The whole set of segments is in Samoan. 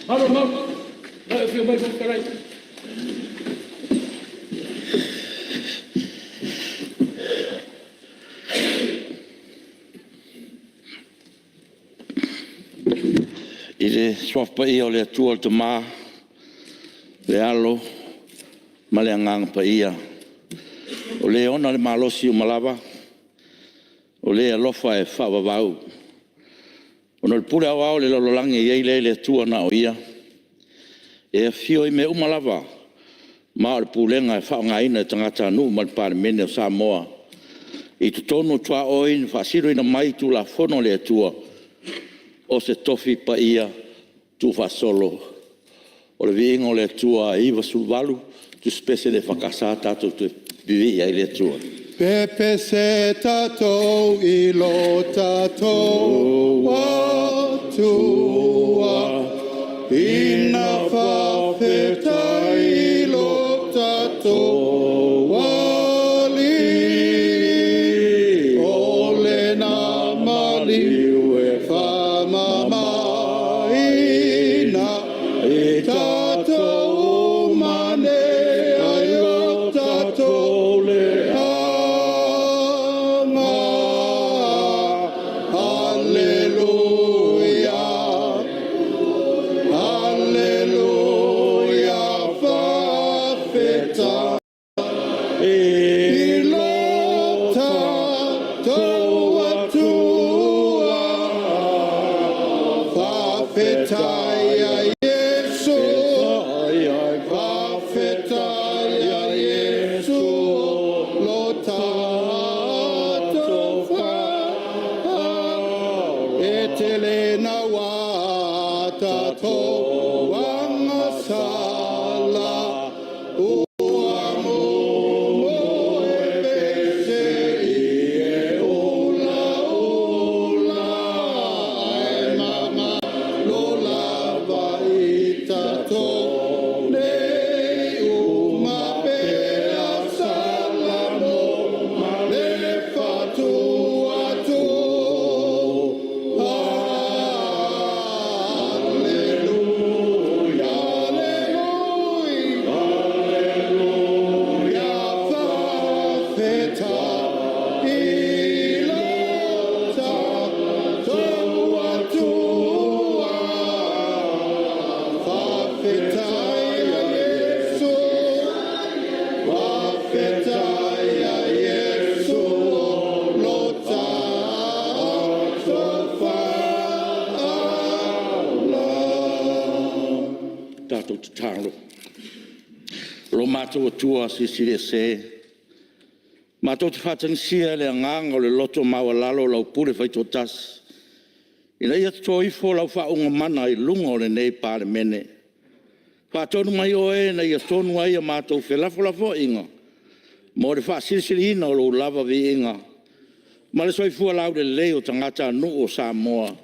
I le Suafa Paia o le Atua le Tama, le Alo ma le Agaga Paia, o Le ona le malosi uma lava, o Le alofa e faavavau. Ona o le pule aoao i le lalolagi e i ai lea i le Atua na o Ia, e afio i mea uma lava, ma o le pulega e faaaogaina e tagatanuu ma le Palemene o Samoa i totonu o tuaoi na faasinoina mai i Tulafono a le Atua, o se tofi paia tuufaasolo o le viiga o le Atua e 98 tusipese a le EFKS tatou toe vivii ai i le Atua. Pepese tatou i lo tatou Atua, ina faafetai i lo tatou Alii, O Lena maliu e faamamaina i tatou uma nei ai o tatou leaga. Aleluia, Aleluia, faafetai i lo tatou Atua. Faafetai ia Iesu, faafetai ia Iesu o lo tatou faala, e tele naua tatou agasala, ua mumu e peisei e ulaula, ae mamalo lava i tatou nei uma pe a salamo ma le fatu atu. Aleluia, aleluia, aleluia, faafetai i lo tatou Atua. Faafetai ia Iesu, faafetai ia Iesu o lo tatou fa'ala. Tatou tatalo. Lo matou Atua Silisili Ese, matou te faatagisia i le agaga o le loto maualalo lau pule faitoatasi, ina ia toto ifo lau faauuga mana i luga o lenei Palemene. Faatonu mai Oe ina ia tonu ai a matou felafolafoaiga mo le faasilisiliina o Lou lava viiga ma le soifua laulelei o tagatanuu o Samoa.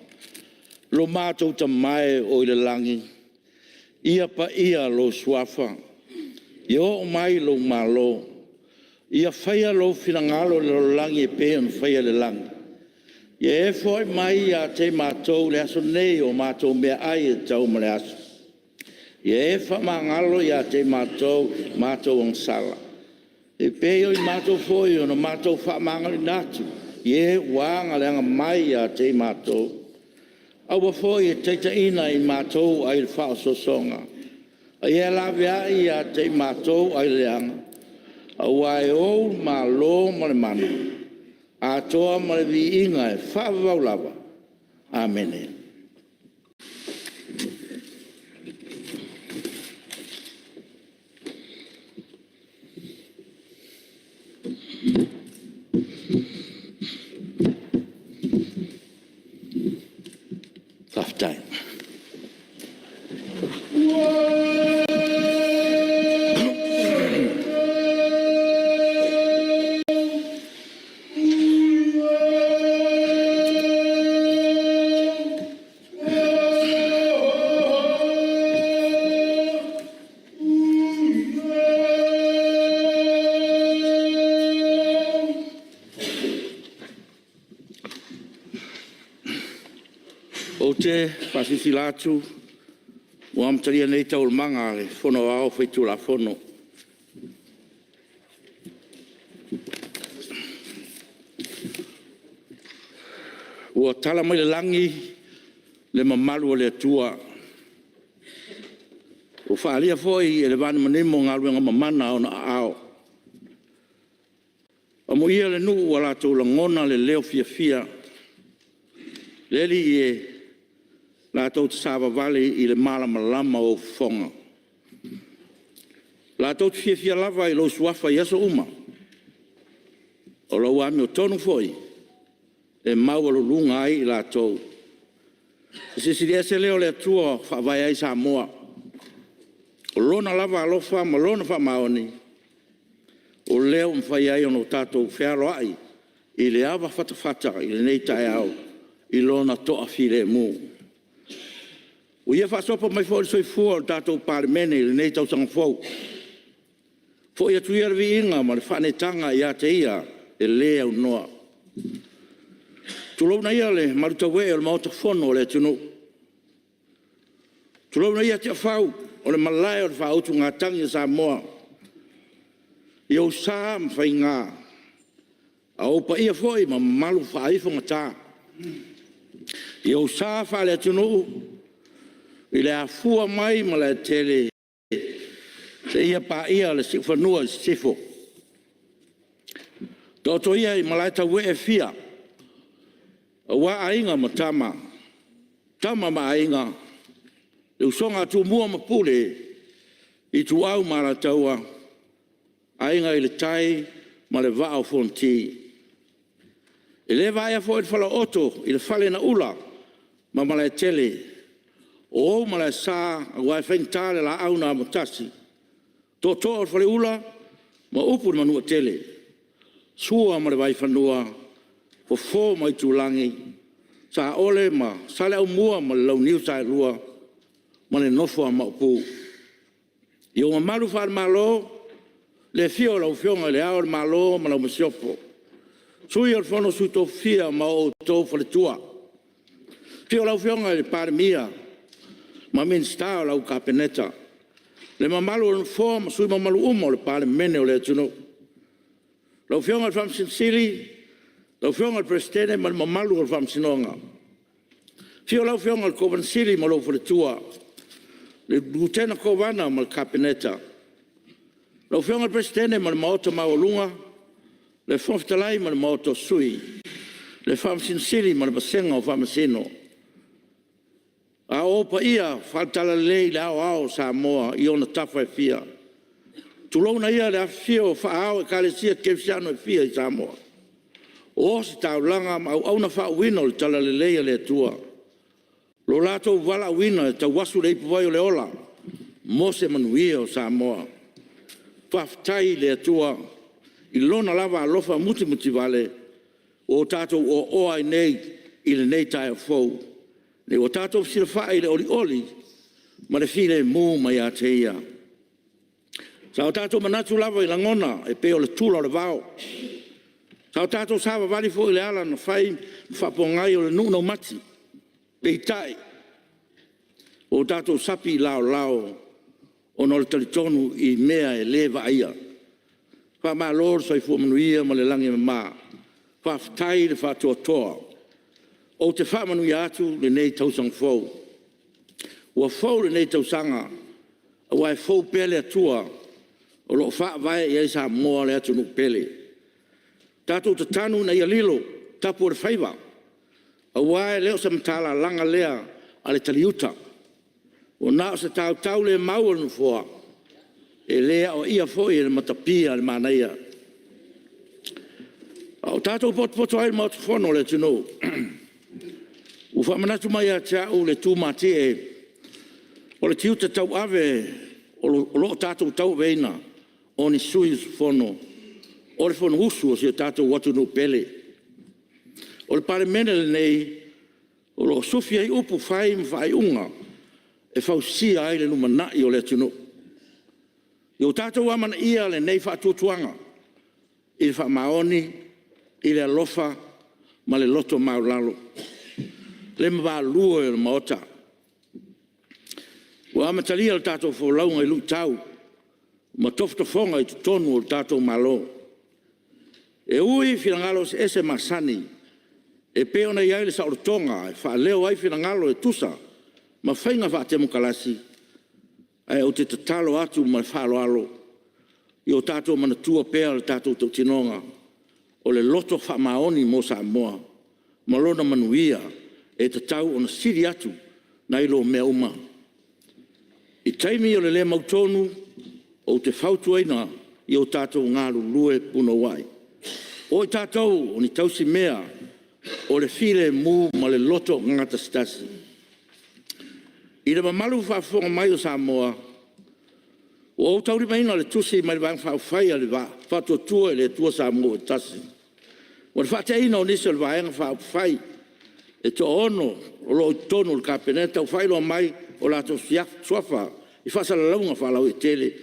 Lo matou Tama e o i le lagi, ia paia lou Suafa, ia oo mai lou Malo, ia faia lou finagalo i le lalolagi e pei ona faia i le lagi. Ia e foai mai ia te matou i le aso nei o matou meaai e tatau mo le aso. Ia e faamagalo ia te matou matou agasala, e pei o matou foi ona matou faamagaloina atu i e ua aga leaga mai ia te i matou. Aua foi e te taitaiina i matou ai le faaosoosoga, a ia e laveai ia te i matou ai le leaga, aua e ou le Malo ma le mana, atoa ma le viiga e faavavau lava. Amene. Faafetai. Ou te faasilasila atu Ua amatalia nei Taualumaga a le Fono Aoao Faitulafono. Ua tala mai le lagi le mamalu o le Atua, ua faaalia foi e le vanimonimo galuega mamana a Ona aao. Amuia le nuu ua latou lagona le leo fiafia, le Alii e, latou te savavali i le malamalama o ou fofoga. Latou te fiafia lava i lou Suafa i aso uma, o lau amiotonu foi e maualuluga ai i latou. O le Silisili Ese lea o le Atua e faavae ai Samoa, o Lona lava alofa ma Lona faamaoni o lea ua mafai ai ona tatou fealoai i le ava fatafata i lenei taeao i Lona toafilemu. Ua Ia faasopo mai foi le soifua o le tatou Palemene i lenei tausaga fou. Foi atu ia le viiga ma le faaneetaga ia te Ia e le aunoa. Tulouna ia le malutauee o le Maota Fono o le atunuu, tulouna ia Tiafau o le Malae o le Faautugatagi a Samoa i ou sa ma faiga, a o ou paia foi ma mamalu faaifogata. I ou sa faale-atunuu i le afua mai i Malaetele seia paia le siufanua i Sisifo. Taoto ia i malaetauee e fia aua Aiga ma Tama, Tama ma Aiga, le usoga a Tumua ma Pule, Ituau ma Alataua, Aiga i le Tai ma le Vaa o Fonoti. E le vaea foi le falaooto i le fale na ula ma Malaetele, o ou malaesa aua e faigata le Laau na Amotasi, Tootoo o le Faleula ma upu i le Manuatele. Sua ma le Vaifanua, Fofo ma Aitulagi, Saole ma Saleaaumua ma le Launiu Saelua ma le nofo a Maopu. I ou mamalu faale-Malo, le afio o lau Afioga i Le Ao o le Malo ma lau Masiofo, Sui o le Fono a Sui Tofia ma outou faletua. Afio lau Afioga i le Palemia ma Minisita o lau Kapeneta, le mamalu o le Nofoa ma sui usufono mamalu uma o le Palemene o le atunuu. Lau Afioga i le Faamasino Sili, lau Afioga i le Peresetene ma le mamalu o le Faamasinoga. Afio lau Afioga i le Kovana Sili ma lou faletua, le Lutena Kovana ma le Kapeneta, lau Afioga i le Peresetene ma le Maota maualuga, le Fofoga Fetalai ma le Maota o Sui, le Faamasino Sili ma le vasega o Faamasino. A o ou paia faale-Talalelei i le aoao o Samoa i ona tafa e fia, tulouna ia le afifio o faaao o Ekalesia Kerisiano e fia i Samoa, o ositaulaga ma auauna faauuina o le talalelei a le Atua, lo latou valaauina e tauasu le ipuvai o le ola mo se manuia o Samoa. Faafetai i le Atua i Lona lava alofa mutimutivale ua o tatou oaoa ai nei i lenei taeao fou, ina ua tatou fesilafai i le olioli ma le filemu mai ia te Ia. Sa o tatou manatu lava i lagona e pei o le tula o le vao, sa o tatou savavali foi i le ala na fai ma faapogai o le nuu raumati, peitai, ua o tatou sapi i laolao ona o le talitonu i mea e le vaaia. Faamalo le soifua manuia ma le lagi e mama, faafetai le faatoatoa. Ou te faamanuia atu lenei tausaga fou. Ua fou lenei tausaga aua e fou pea le Atua o lo o faavae i ai Samoa le atunuu pele. Tatou tatanu ina ia lilo tapu o le faiva, aua e le o se matalalaga lea a le taliuta, ua na o se tautaulemau a le Nofoa, e le aoaia foi e le matapia le manaia. A o tatou potopoto ai i le Maota Fono o le atunuu, ua faamanatu mai ia te au le tumatie o le tiute tauave o lo o tatou tauaveina o ni sui usufono o le Fonousu a si o tatou atunuu pele. O le Palemene lenei, o lo o sufi ai upu fai ma faaiuga e fausia ai le lumanai o le atunuu. Ia o tatou amanaia lenei faatuatuaga i le faamaoni, i le alofa ma le loto maualalo. Le mamalu e o le Maota, Ua amatalia le tatou folauga i luitau ma tofotofoga i totonu o le tatou Malo. E ui i finagalo eseese masani e pei ona i ai le saolotoga e faaleo ai finagalo e tusa ma faiga faatemokarasi, ae ou te tatalo atu ma le faaaloalo, ia o tatou manatua pea le tatou tautinoga, o le loto faamaoni mo Samoa ma lona manuia e tatau ona sili atu nai lo mea uma. I taimi o le le mautonu, ou te fautuaina ia o tatou galulue punouai. O i tatou o ni tausimea o le filemu ma le loto gagatasi. I le mamalu faafofoga mai o Samoa, ua ou taulimaina le tusi mai le Vaega Faaupufai a le Faatuatua i le Atua Samoa ua Tasi, mo le faateaina o nisi o le Vaega Faaupufai e toaono o lo o i totonu o le Kapeneta ua faailoa mai o latou suafa i faasalalauga faalauaitele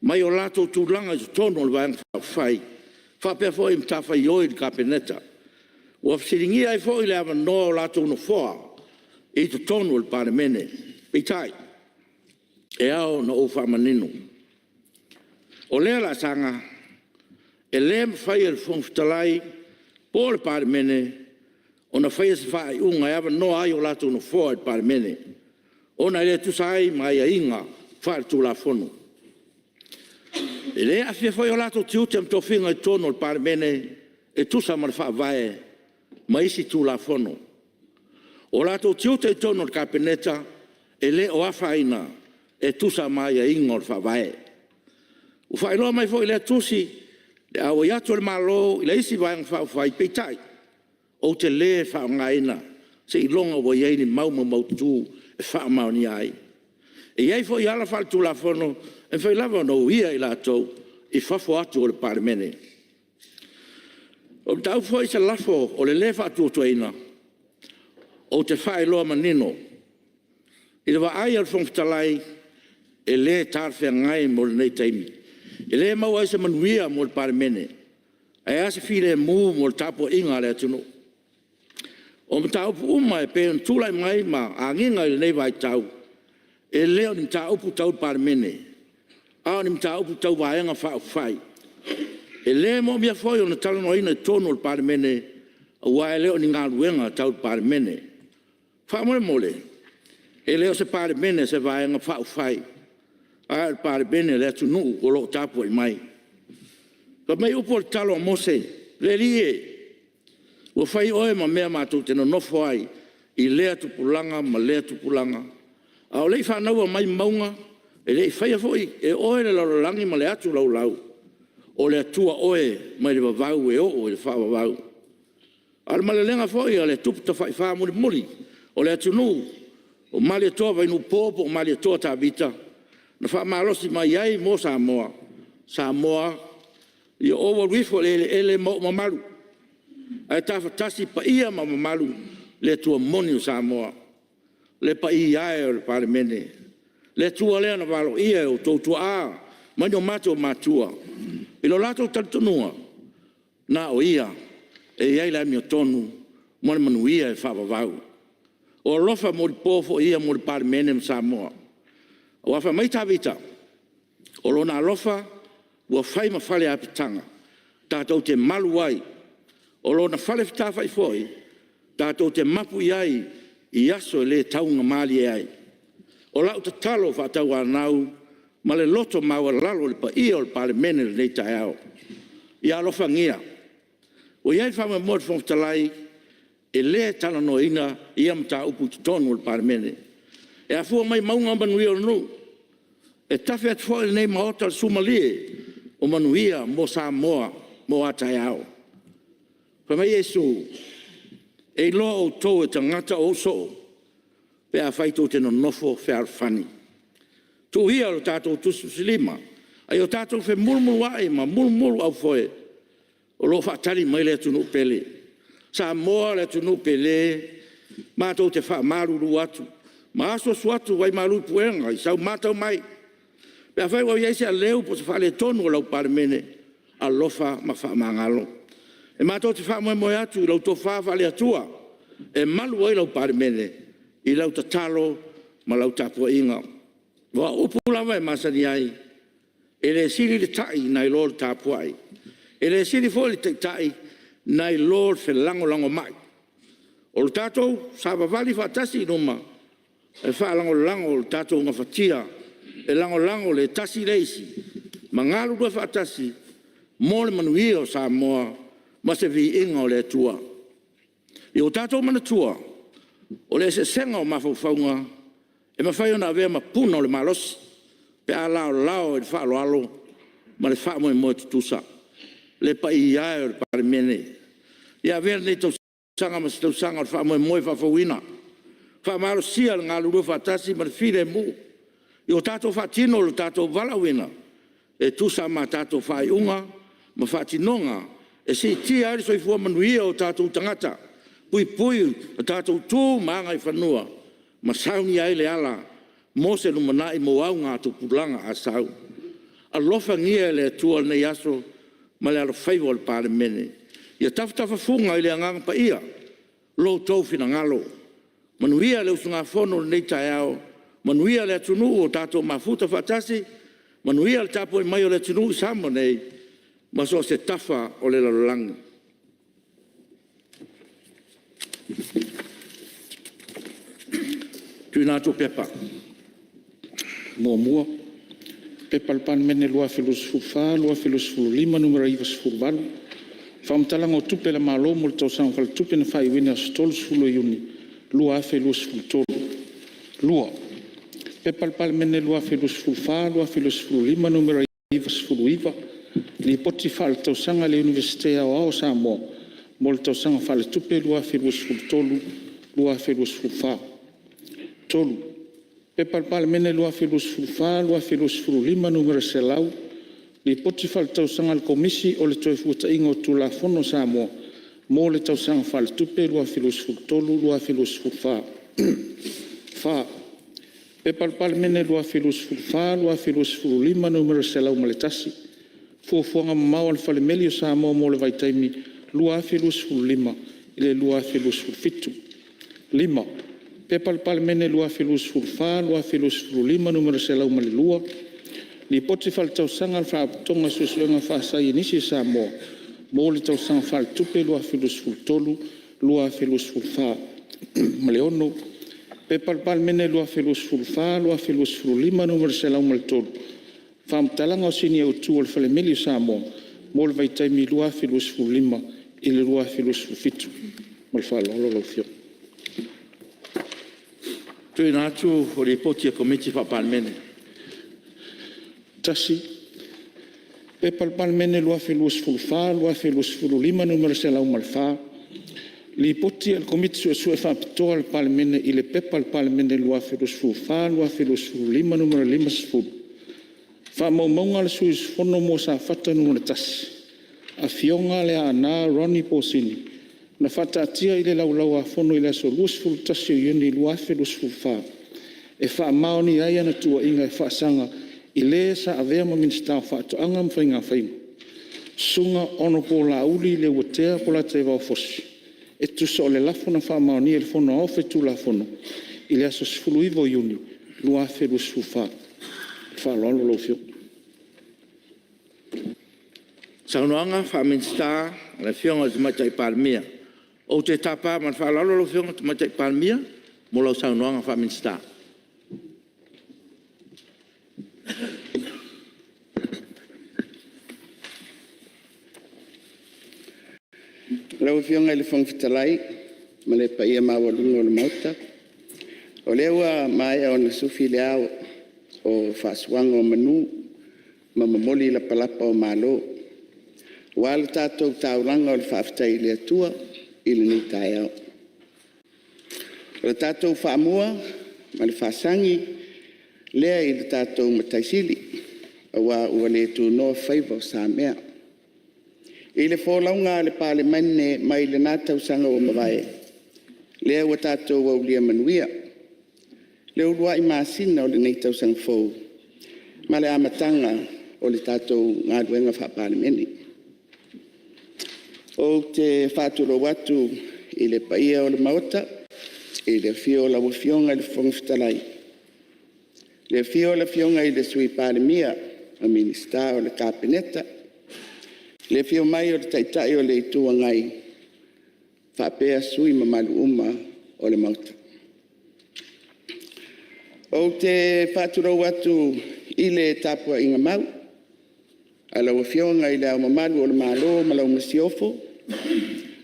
mai o latou tulaga i totonu o le Vaega Faaupufai faapea foi matafaioi i le Kapeneta. Ua fesiligia ai foi le avanoa o latou nofoa i totonu o le Palemene. Peitai, e ao ona ou faamanino, o lea laasaga e le mafai e le Fofoga Fetalai po o le Palemene ona faia se faaiuga e avanoa ai o latou nofoa i le Palemene, ona e le tusa ai ma aiaiga faale-Tulafono. E le aafia foi o latou tiute ma tofiga i totonu o le Palemene e tusa ma le Faavae ma isi Tulafono. O latou tiute i totonu o le Kapeneta, e le o afaina e tusa ma aiaiga o le Faavae. Ua faailoa mai foi i lea tusi le auai atu o le Malo i le isi Vaega Faaupufai, peitai, ou te le faaaogaina seiloga ua i ai ni mau maumaututu e faamaonia ai. E i ai foi ala faaletulafono e mafai lava ona uia i latou i fafo atu o le Palemene. O le mataupu foi i se lafo o le lē Faatuatuaina, ou te faailoa manino, i le vaai a le Fofoga Fetalai, e le talafeagai mo lenei taimi. E le maua ai se manuia mo le Palemene, ae a se filemu mo le tapuaiga a le atunuu. O mataupu uma e pei ona tulai mai ma agiga i lenei vaitau, e le o ni mataupu tau le Palemene, a o ni mataupu tau Vaega Faaupufai. E le moomia foi ona talanoaina i totonu o le Palemene, aua e le o ni galuega tau le Palemene. Faamolemole, e le o se Palemene a se Vaega Faaupufai, a o le Palemene a le atunuu o lo o tapuai mai. Fai mai upu o le tatalo a Mose, “Le Alii e, ua fai Oe ma mea matou te nonofo ai i lea tupulaga ma lea tupulaga. A o le i fanauina mai mauga, e le i faia foi e Oe le lalolagi ma le atu laulau, o le Atua Oe mai le vavau e oo i le faavavau.” A o le malelega foi a le Tupu Tafaifa mulimuli o le atunuu o Malietoa Vainuupo po o Malietoa Tavita, na faamalosi mai ai mo Samoa, “Samoa, ia ou alu ifo i le eleele ma ou mamalu, ae tafatasi paia ma mamalu le Atua moni o Samoa.” Le paia e o le Palemene, le Atua lea na valoia e o outou tuaa ma ni o matou matua i lo latou talitonuga, na o Ia e i ai le amiotonu ma le manuia e faavavau. O alofa molipo foi ia mo le Palemene ma Samoa. Aua fai mai Tavita, “O Lona alofa ua fai ma fale apitaga tatou te malu ai, o Lona fale fetāfai foi tatou te mapu i ai i aso e le taugamalie ai.” O lau tatalo faatauanau ma le loto maualalo i le paia o le Palemene i lenei taeao, ia alofagia. Ua i ai le faamoemoe o le Fofoga Fetalai, e le talanoaina ia mataupu i totonu o le Palemene. E afua mai mauga manuia o le nuu. E tafe atu foi i lenei Maota le suamalie o manuia mo Samoa mo a taeao. Fai mai Iesu, “E iloa outou e tagata o ou soo pe afai tou te nonofo fealofani.” Tuu ia lo tatou tusitusilima a ia o tatou femulumuluai ma mulumuluaufoe o lo o faatali mai le atunuu pele. Samoa le atunuu pele, matou te faamalulu atu ma asuasu atu vai malu i puega i sau matau mai. Pe afai ua i ai se aleu po o se faaletonu o lau Palemene, alofa ma faamagalo. E matou te faamoemoe atu i lau tofa faale-Atua e malu ai lau Palemene i lau tatalo ma lau tapuaiga. Aua o upu lava e masani ai, e le sili le ta'i nai lo le tapuai, e le sili foi le taitai nai lo le felagolagomai. O le tatou savavali faatasi i luma, e faalagolago i le tatou gafatia, e lagolago le tasi i le isi ma galulue faatasi mo le manuia o Samoa ma se viiga o le Atua. Ia o tatou manatua, o le eseesega o mafaufauga e mafai ona avea ma puna o le malosi pe a laolao i le faaaloalo ma le faamoemoe tutusa. Le paia e o le Palemene, ia avea lenei tausaga ma se tausaga o le faamoemoe faafouina, faamalosia le galulue faatasi ma le filemu, ia o tatou faatino lo tatou valaauina e tusa ma a tatou faaiuga ma faatinoga e siitia ai le soifua manuia o tatou tagata, puipui o tatou tu ma agaifanua, ma saunia ai le ala mo se lumanai mo augatupulaga a sau. Alofagia e le Atua lenei aso ma le alofaiva o le Palemene. Ia tafatafafuga i le Agaga Paia lo outou finagalo. Manuia le usugafono i lenei taeao, manuia le atunuu ua tatou mafuta faatasi, manuia le tapuai mai a le atunuu i Samoa nei ma so o se tafa o le lalolagi. 1. P.P.2024/2025 Nu.98, Faamatalaga o Tupe a le Malo mo le Tausaga Faaletupe na faaiuina i le aso 30 Iuni 2023. 2. P.P.2024/2025 Nu.99, Lipoti Faaletausaga a le Iunivesite Aoao o Samoa mo le Tausaga Faaletupe 2023/2024. 3. P.P.2024/2025 Nu.100, Lipoti Faaletausaga a le Komisi o le Toefuataiga o Tulafono a Samoa mo le Tausaga Faaletupe 2023/2024. 4. P.P.2024/2025 Nu.101, Fuafuaga Mamao a le Falemeli o Samoa mo le vaitaimi 2025-2027. 5. P.P.2024/2025 Nu.102, Lipoti Faaletausaga a le Faalapotopotoga o Suesuega Faasaienisi a Samoa mo le Tausaga Faaletupe 2023/2024. Ma le 6. P.P.2024/2025 Nu.103, Faamatalaga o Sini Autu a le Falemeli o Samoa mo le vaitaimi 2015-2017. Ma le faaaloalo lau Afioga. Tuuina atu o Lipoti a Komiti Faa-Palemene. 1. P.P.2024/2025 Nu.104, Lipoti a le Komiti Suesue Faapitoa a le Palemene i le P.P.2024/2025 Nu.50, Faamaumauga a le Sui Usufono mo Safata 1, Afioga Leaana Ronnie Posini, na faataatia i le Laulau-a-Fono i le aso 21 o Iuni 2024 e faamaonia ai ana tuuaiga e faasaga i le sa avea ma Minisita o Faatoaga ma Faiga Faiva, Susuga Hon Laauli Leuatea Polataivao Fosi, e tusa o le Lafo na faamaonia e le Fono Aoao Faitulafono i le aso 19 o Iuni 2024. Ma le faaaloalo lau Afioga. Saunoaga Faa-Minisita a le Afioga i le Tamaitai Palemia. Ou te tapa ma le faaaloalo lau Afioga i le Tamaitai Palemia mo lau Saunoaga Faa-Minisita. Lau Afioga i le Fofoga Fetalai ma le paia maualuga o le Maota, o lea ua maea ona sufi le ao o faasuaga o manu ma momoli lapalapa o malo aua le tatou taulaga o le faafetai i le Atua i lenei taeao. O le tatou faamua ma le faasagi lea i le tatou Matai Sili aua ua le tunoa faiva o Samea. I le folauga a le Palemene mai lena tausaga ua mavae, lea ua tatou aulia manuia le uluai masina o lenei tausaga fou ma le amataga o le tatou galuega Faa-Palemene. Ou te faatulou atu i le paia o le Maota i le afio o lau Afioga i le Fofoga Fetalai, Le afio o le Afioga i le Sui Palemia ma Minisita o le Kapeneta, le afio mai o le Taitai o le Itu Agai faapea sui usufono mamalu uma o le Maota. Ou te faatulou atu i le tapuaiga mau a lau Afioga i Le Ao Mamalu o le Malo ma lau Masiofo,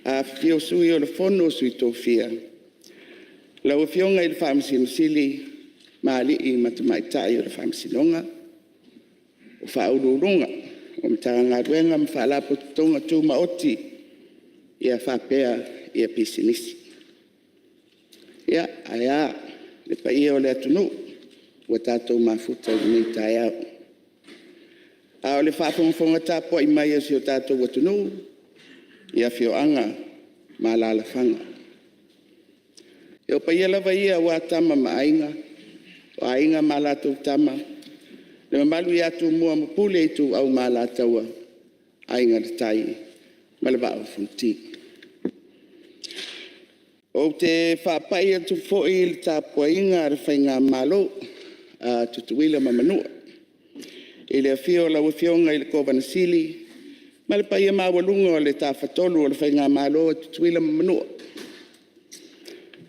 afifio Sui o le Fono a Sui Tofia, lau Afioga i le Faamasino Sili ma alii ma tamaitai o le Faamasinoga, o Faauluuluga o Matagaluega ma Faalapotopotoga Tumaoti faapea Pisinisi. Ae a le paia o le atunuu ua tatou mafuta i lenei taeao, a o le faafogafoga tapuai mai a si o tatou atunuu i afioaga ma alaalafaga. Ia, o paia lava ia aua Tama ma Aiga, o Aiga ma latou Tama, le mamalu ia Tumua ma Pule, Ituau ma Alataua, Aiga i le Tai ma le Vaa o Fonoti. Ou te faapai atu foi i le tapuaiga a le Faigamalo a Tutuila ma Manua, i le afio o lau Afioga i le Kovana Sili ma le paia maualuga o le Tafatolu o le Faigamalo a Tutuila ma Manua.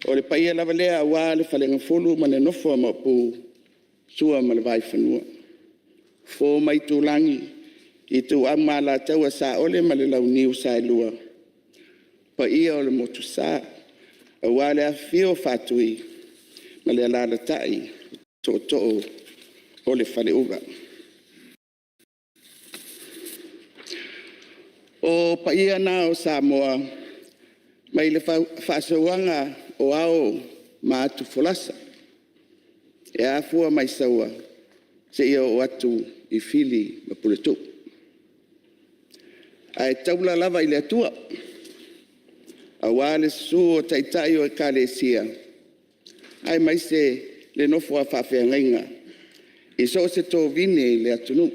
O le paia lava lea aua le Faleagafulu ma le nofo a Maopu, Sua ma le Vaifanua, Fofo ma Aitulagi, Ituau ma Alataua, Saole ma le Launiu Saelua, paia o le Motusa aua le afifio o Faatui ma le alaalatai o Tootoo o le Faleula. O paia na o Samoa mai le faasauaga o ao ma atufolasa, e afua mai Saua seia oo atu i Fili ma Puletuu. Ae taula lava i le Atua aua le susu o Taitai o Ekalesia aemaise le nofo a faafeagaiga i so o se tovine i le atunuu.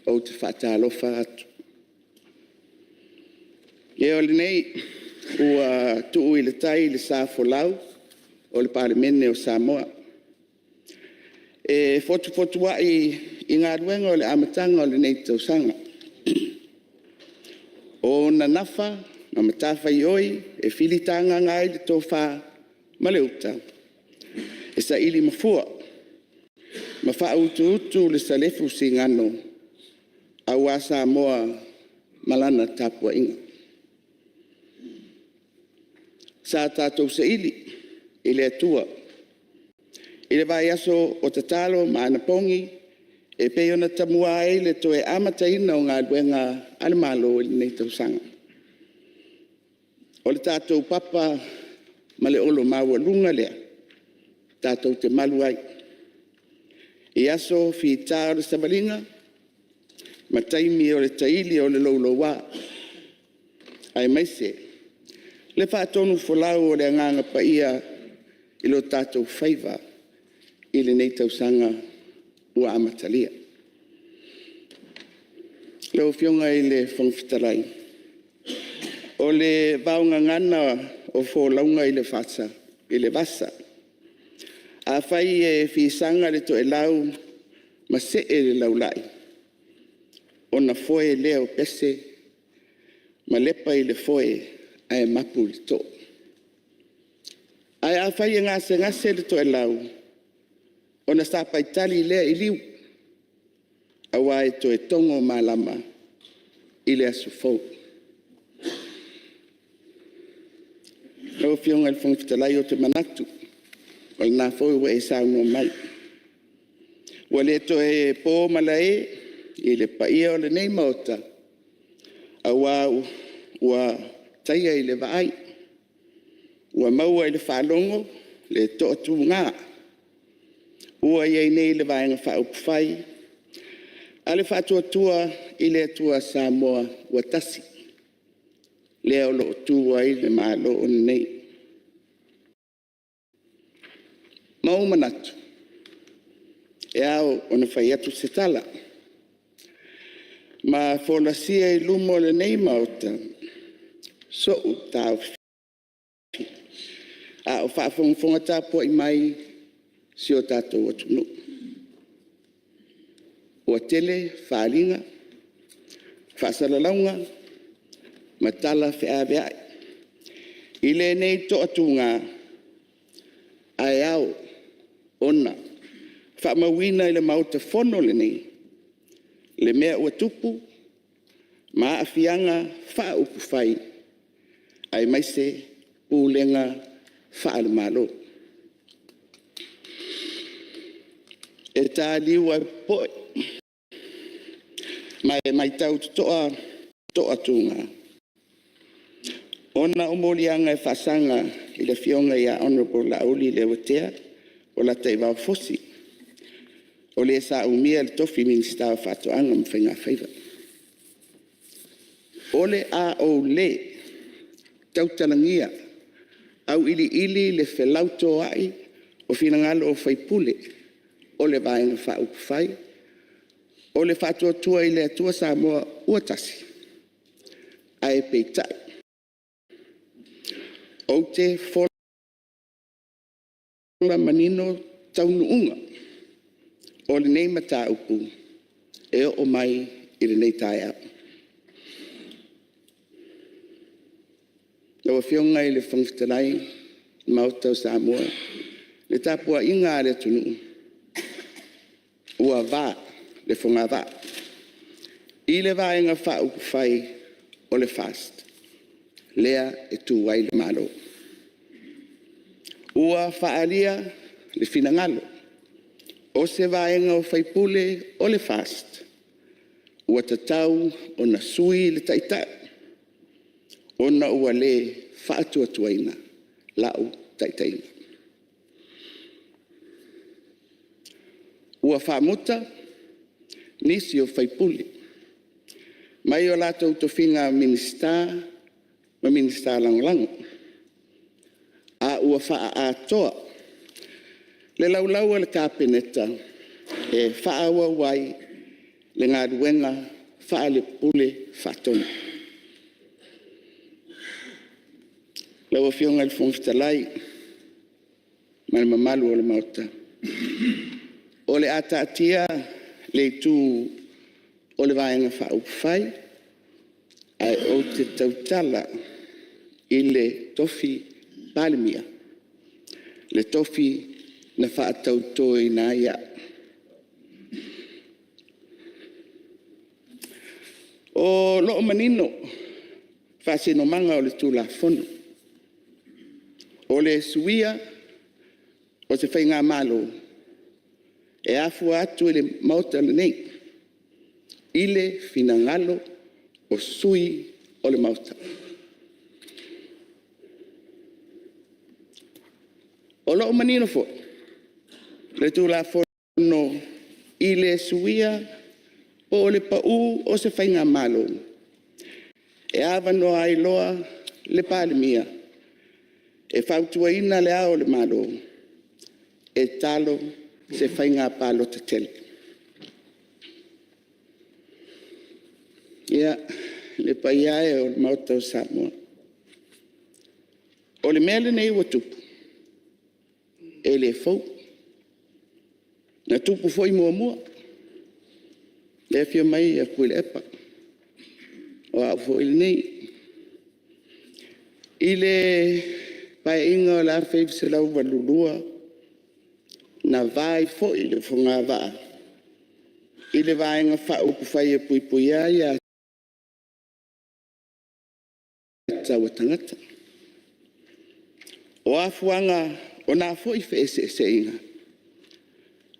Ou te faatalofa atu. Le o lenei ua tuu i le tai le sa folau o le Palemene o Samoa e fotufotuai i galuega o le amataga o lenei tausaga. O ona nafa ma matafaioi e filitagaga ai le tofa ma le uta, e saili mafua ma faautuutu le salefu sigano aua Samoa ma lana tapuaiga. Sa tatou saili i le Atua i le vaiaso o tatalo ma anapogi e pei ona tamua ai le toe amataina o galuega a le Malo i lenei tausaga. O le tatou papa ma le olo maualuga lea tatou te malu ai i aso fita o le savaliga ma taimi o le taili o le louloua, aemaise le faatonufolau o le Agaga Paia i lo tatou faiva i lenei tausaga ua amatalia. Lau Afioga i le Fofoga Fetalai, o le vaogagana o folauga i le vasa, afai e fisaga le toelau ma see le laulai, ona foe lea o pese ma lepa i le foe ae mapu i le too. Ae afai e gasegase le toelau, ona sapaitali lea i liu, aua e toe togo malama i le aso fou. Lau Afioga i le Fofoga Fetalai, ou te manatu o lena foi ua e saunoa mai, ua le toe po malae i le paia o lenei Maota, aua ua taia i le vaai, ua maua i le faalogo le toatuga ua i ai nei le Vaega Faaupufai a le Faatuatua i le Atua Samoa ua Tasi, lea o lo o tu ai le Malo lenei. Ma ou manatu, e ao ona fai atu se tala ma folasia i luma o lenei Maota sou taofi, a o faafogafoga tapuai mai si o tatou atunuu. Ua tele faaaliga, faasalalauga ma tala feaveai i lenei toatuga, ae ao ona faamauina i le Maota Fono lenei le mea ua tupu ma aafiaga faaupufai aemaise pulega faale-Malo. E taliu ae popoe ma e matau totoa toatuga, ona o moliaga e faasaga i le Afioga ia Hon Laauli Leuatea Polataivao Fosi, o le sa umia le tofi Minisita o Faatoaga ma Faigafaiva. O le a ou le tautalagia auiliili le felautoai o finagalo o sui usufono o le Vaega Faaupufai o le Faatuatua i le Atua Samoa ua Tasi, ae peitai, ou te fola manino taunuuga o lenei mataupu e oo mai i lenei taeao. Lau Afioga i le Fofoga Fetalai ma le Maota o Samoa, le tapuaiga a le atunuu, ua va le fogavaa i le Vaega Faaupufai o le FAST lea e tu ai le Malo. Ua faaalia le finagalo o se vaega o sui usufono o le FAST ua tatau ona sui le Taitai ona ua le faatuatuaina lau taitaiga. Ua faamuta nisi o sui usufono mai o latou tofiga Minisita ma Minisita Lagolago, a ua faaatoa le laulau a le Kapeneta e faaauau ai le galuega faale-Pule Faatonu. Lau Afioga i le Fofoga Fetalai ma le mamalu o le Maota, o le a taatia le itu o le Vaega Faaupufai ae ou te tautala i le tofi Palemia, le tofi na faatautoina ai au. O lo o manino faasinomaga o le Tulafono, o le suia o se faigamalo, e afua atu i le Maota lenei i le finagalo o sui usufono o le Maota. O lo o manino foi le Tulafono i le suia po o le pau o se faigamalo, e avanoa ai loa le Palemia e fautuaina Le Ao o le Malo e talo se faiga palota tele. Ia, le paia e o le Maota o Samoa, o le mea lenei ua tupu, e le fou. Na tupu foi muamua, lea e afio mai Tuilaepa, o au foi lenei. I le Paeaiga o le 1982, na va ai foi le fogavaa i le Vaega Faaupufai e Puipuia Aia Tatau a Tagata. O afuaga o na foi feeseeseaiga,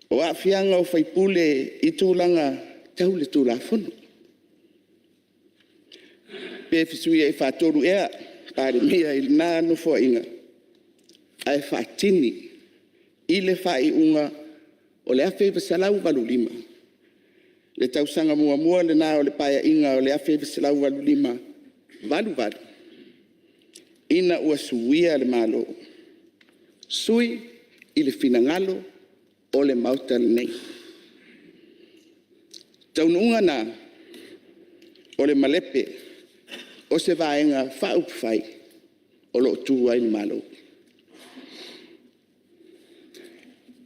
o aafiaga o sui usufono i tulaga tau le Tulafono. Pe fesuiai faatolu ea Palemia i lena Nofoaiga, ae faatini i le faaiuga o le 1985, le tausaga muamua lena o le Paeaiga o le 1985-1988, ina ua suia le Malo, sui i le finagalo o le Maota lenei. O taunuuga na o le malepe o se Vaega Faaupufai o lo o tu ai le Malo.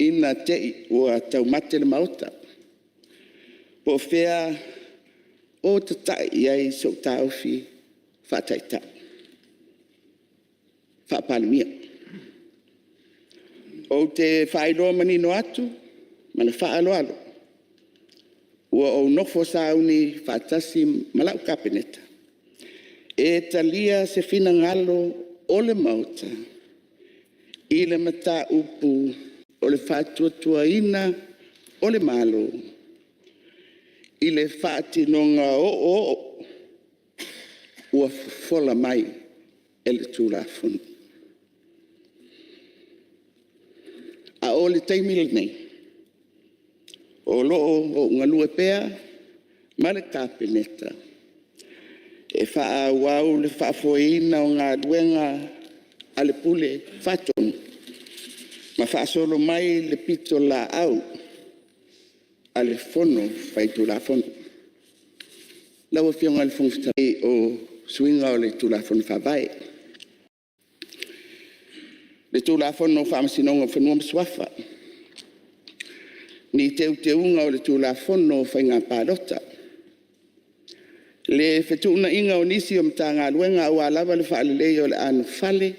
ina te i ua taumate le Maota, po o fea o tatai i ai sou taofi faa-Taitai, faa-Palemia. Ou te faailoa manino atu ma le faaaloalo, ua ou nofo sauni faatasi ma lau Kapeneta e talia se finagalo o le Maota i le mataupu o le faatuatuaina o le Malo i le faatinoga oooo ua fofola mai e le Tulafono. A o le taimi lenei, o lo o ou galue pea ma le Kapeneta e faaauau le faafoeina o galuega a le Pule Faatonu ma faasolo mai le pitolaau a le Fono Faitulafono. Lau Afioga i le Fofoga Fetalai, o suiga o le Tulafono Faavae, le Tulafono o Faamasinoga o Fanua ma Suafa, ni Teuteuga o le Tulafono o Faiga Palota, le fetuunaiga o nisi o Matagaluega aua lava le faaleleia o le anofale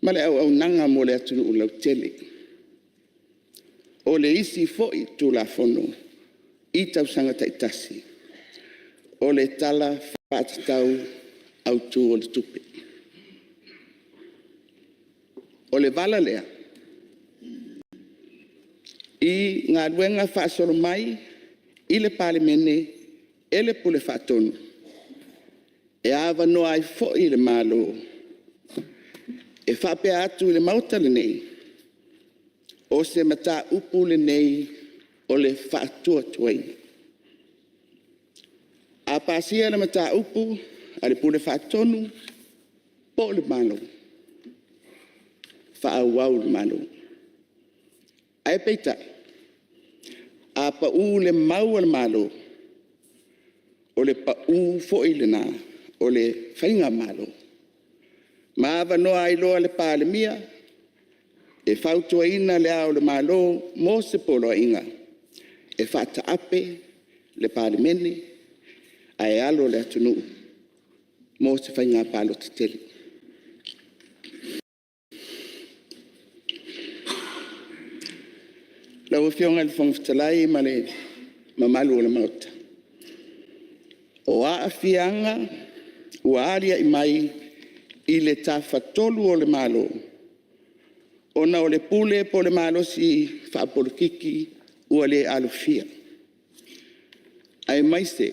ma le auaunaga mo le atunuu lautele. O le isi foi Tulafono i tausaga taitasi, o le Tala Faatatau Autu o le Tupe. O le vala lea i galuega faasolo mai i le Palemene e le Pule Faatonu, e avanoa ai foi le Malo e faapea atu i le Maota lenei, o se mataupu lenei o le faatuatuaina. A pasia le mataupu a le Pule Faatonu po o le Malo, faaauau le Malo. Ae peitai, a pau le mau a le Malo, o le pau foi lena o le Faigamalo ma avanoa ai loa le Palemia e fautuaina Le Ao o le Malo mo se poloaiga e faataape le Palemene ae alo le atunuu mo se faiga palota tele. Lau Afioga i le Fofoga Fetalai ma le mamalu o le Maota, o aafiaga ua aliae mai i le Tafatolu o le Malo, ona o le pule po o le malosi faapolokiki ua le alofia, aemaise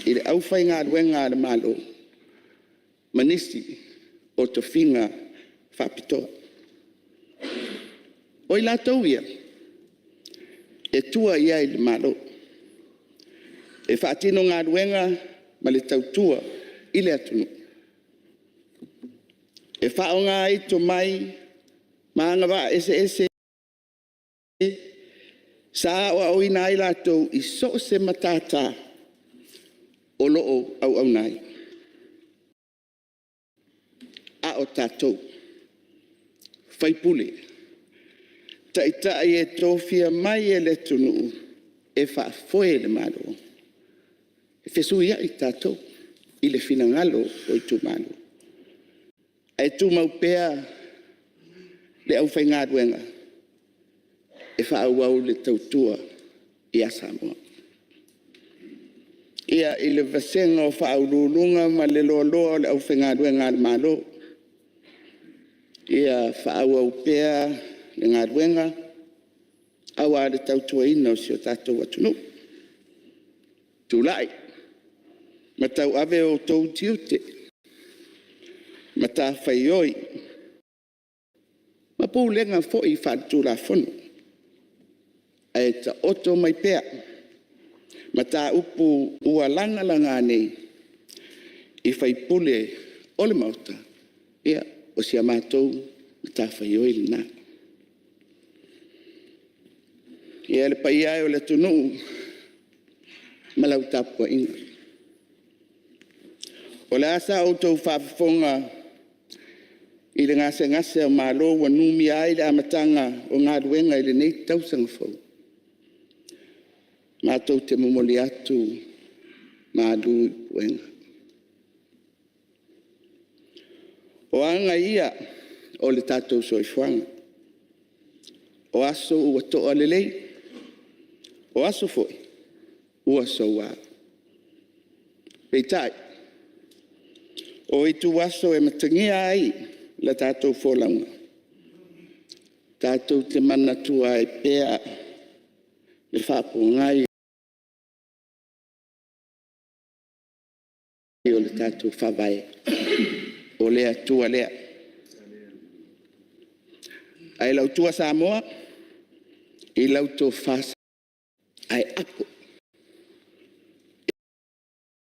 i le aufaigaluega a le Malo ma nisi o tofiga faapitoa. O i latou ia, e tua i ai le Malo e faatino galuega ma le tautua i le atunuu. E faaaoga ai tomai ma agavaa eseese sa aoaoina ai latou i so o se matata o lo o auauna ai. A o tatou, o sui usufono, o Taitai e tofia mai e le atunuu e faafoe le Malo, e fesuiai tatou i le finagalo o itumalo, ae tumau pea le aufaigaluega e faaauau le tautua ia Samoa. Ia, i le vasega o Faauluuluga ma le loaloa o le aufaigaluega a le Malo, ia faaauau pea le galuega aua le tautuaina o si o tatou atunuu. Tulai ma tauave outou tiute, matafaioi ma pulega foi faale-Tulafono, ae taoto mai pea mataupu ua lagalaga nei i sui usufono o le Maota, ia, o si a matou matafaioi lena. Ia, le paia e o le atunuu ma lau tapuaiga, o le a sa outou faafofoga i i le gasegase o malo ua numia ai le amataga o galuega i lenei tausaga fou, matou te momoli atu malu i puega. O aga ia o le tatou soifuaga, o aso ua toa lelei, o aso foi ua soua. Peitai, o ituaso e matagia ai la tatou folauga, tatou te manatua ai pea le faapogai o le tatou Faavae, o le Atua lea. Ae i lau tua Samoa, i lau tofa ae apo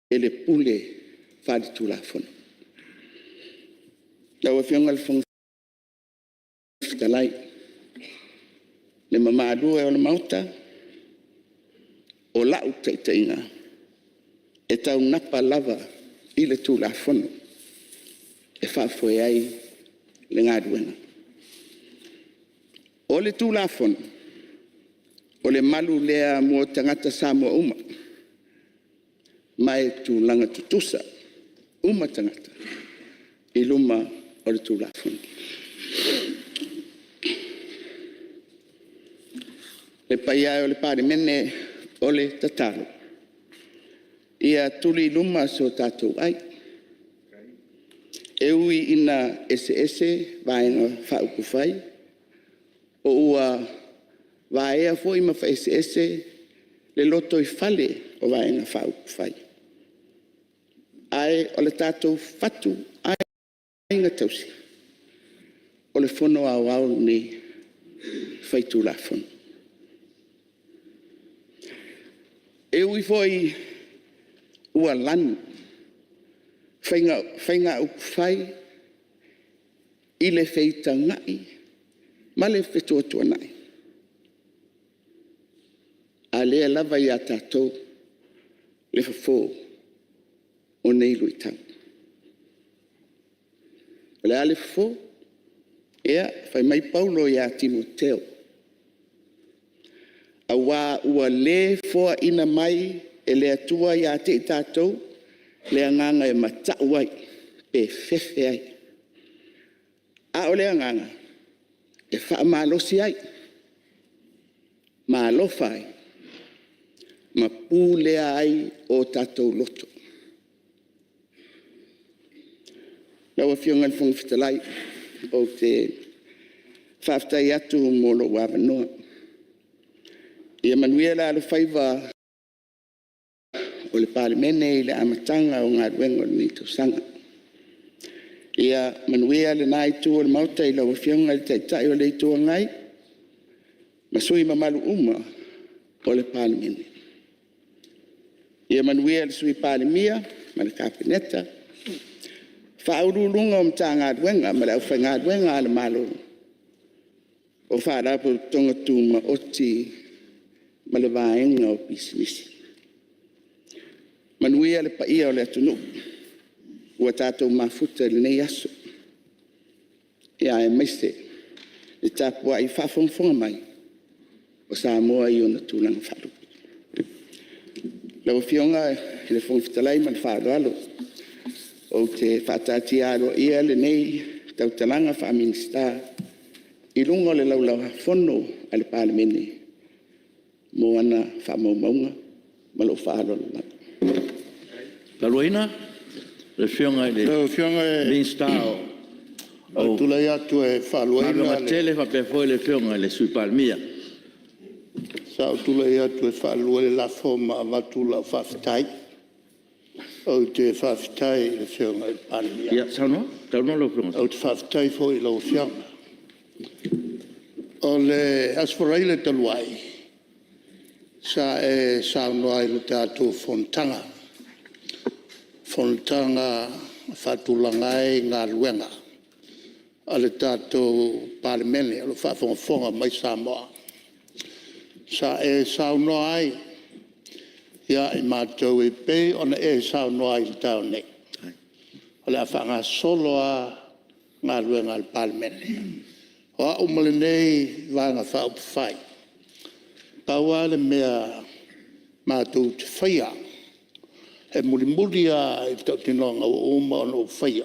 e le pule faale-Tulafono. Lau Afioga i le Fofoga Fetalai, le mamalu e o le Maota, o lau taitaiga, e taunapa lava i le Tulafono e faafoe ai le galuega. O le Tulafono, o le malu lea mo tagata Samoa uma, ma e tulaga tutusa uma tagata i luma o le Tulafono. Le paia e o le Palemene, o le tatalo, ia tuli i luma so tatou ai, e ui ina eseese Vaega Faaupufai, po ua vaea foi ma faaeseese le lotoifale o Vaega Faaupufai, ae o le tatou fatuaiga tausi, o le Fono Aoao lenei Faitulafono. E ui foi ua lanu faiga upufai i le feitagai ma le fetuatuanai, a o lea lava e ia tatou le fofo o nei luitau. O le a le fofo? Ia, fai mai Paulo ia Timoteo, “aua ua le foaina mai e le Atua ia te i tatou le agaga e matau ai pe fefe ai, a o le agaga e faamalosi ai, ma alofa ai ma pulea ai o tatou loto.” Lau Afioga i le Fofoga Fetalai, ou te faafetai atu mo lou avanoa. Ia manuia le alofaiva o le Palemene i le amataga o galuega o lenei tausaga. Ia manuia lena Itu o le Maota i lau Afioga i le Taitai o le Itu Agai ma sui usufono mamalu uma o le Palemene. Ia manuia le Sui Palemia ma le Kapeneta, Ofisa Sili o Pulega o Matagaluega ma le aufaigaluega a le Malo, o Faalapotopotoga Tumaoti ma le vaega o Pisinisi. Manuia le paia o le atunuu ua tatou mafuta i lenei aso, aemaise le tapuai faafogafoga mai o Samoa i ona tulaga faalupe. Lau Afioga i le Fofoga Fetalai ma le faaaloalo, ou te faataatia aloaia lenei tautalaga faa-Minisita i luga o le Laulau-a-Fono a le Palemene mo ana faamaumauga. Ma lou faaaloalo lava. Faamaloina le Afioga i le Lau Afioga Minisita ou te o tulai atu e Galuega faaluaina le… Tetele faapea foi le Afioga i le Sui Palemia. Sa ou tulai atu e faalua le lafo ma avatu lau faafetai. Ou te faafetai i le Afioga i le Palemia. Ia saunoa lau Afioga. Ou te faafetai foi i lau Afioga. O le Aso Faraile talu ai, sa e saunoa i le tatou Fonotaga, fonotaga e faatulaga ai galuega a le tatou Palemene o lo o faafogafoga mai Samoa. Sa e saunoa ai ia i matou e pei ona e saunoa ai i le taeao nei, o le a faagasolo lava galuega a le Palemene. O au ma lenei Vaega Faaupufai, pau lava le mea matou te faia, e mulimuli lava i le tautinoga ua uma ona ou faia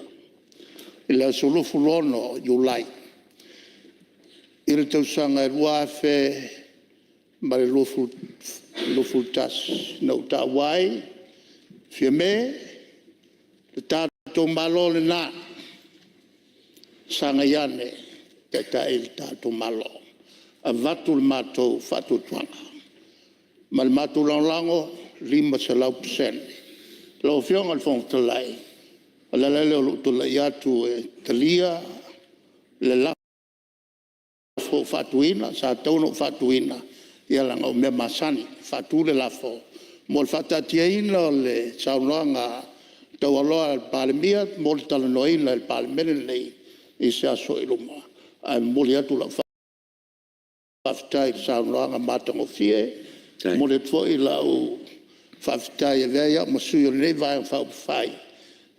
i le aso 26 Iulai i le tausaga e 2021, na ou taua ai, “Fiame, le tatou Malo lena, sagai ane e taitai le tatou Malo.” Avatu le matou faatuatuaga ma le matou lagolago e 500%. Lau Afioga i le Fofoga Fetalai, o le ala lea o lou tulai atu e talia le lafo ua faatuina. Sa tatau ona ou faatuina, ia leaga o mea masani, e faatu le lafo mo le faataatiaina o le saunoaga taualoa a le Palemia mo le talanoaina e le Palemene lenei i se aso o i luma. Ae momoli atu lau faafetai i le saunoaga matagofie. E momoli atu foi lau faafetai e avea ai au ma sui o lenei Vaega Faaupufai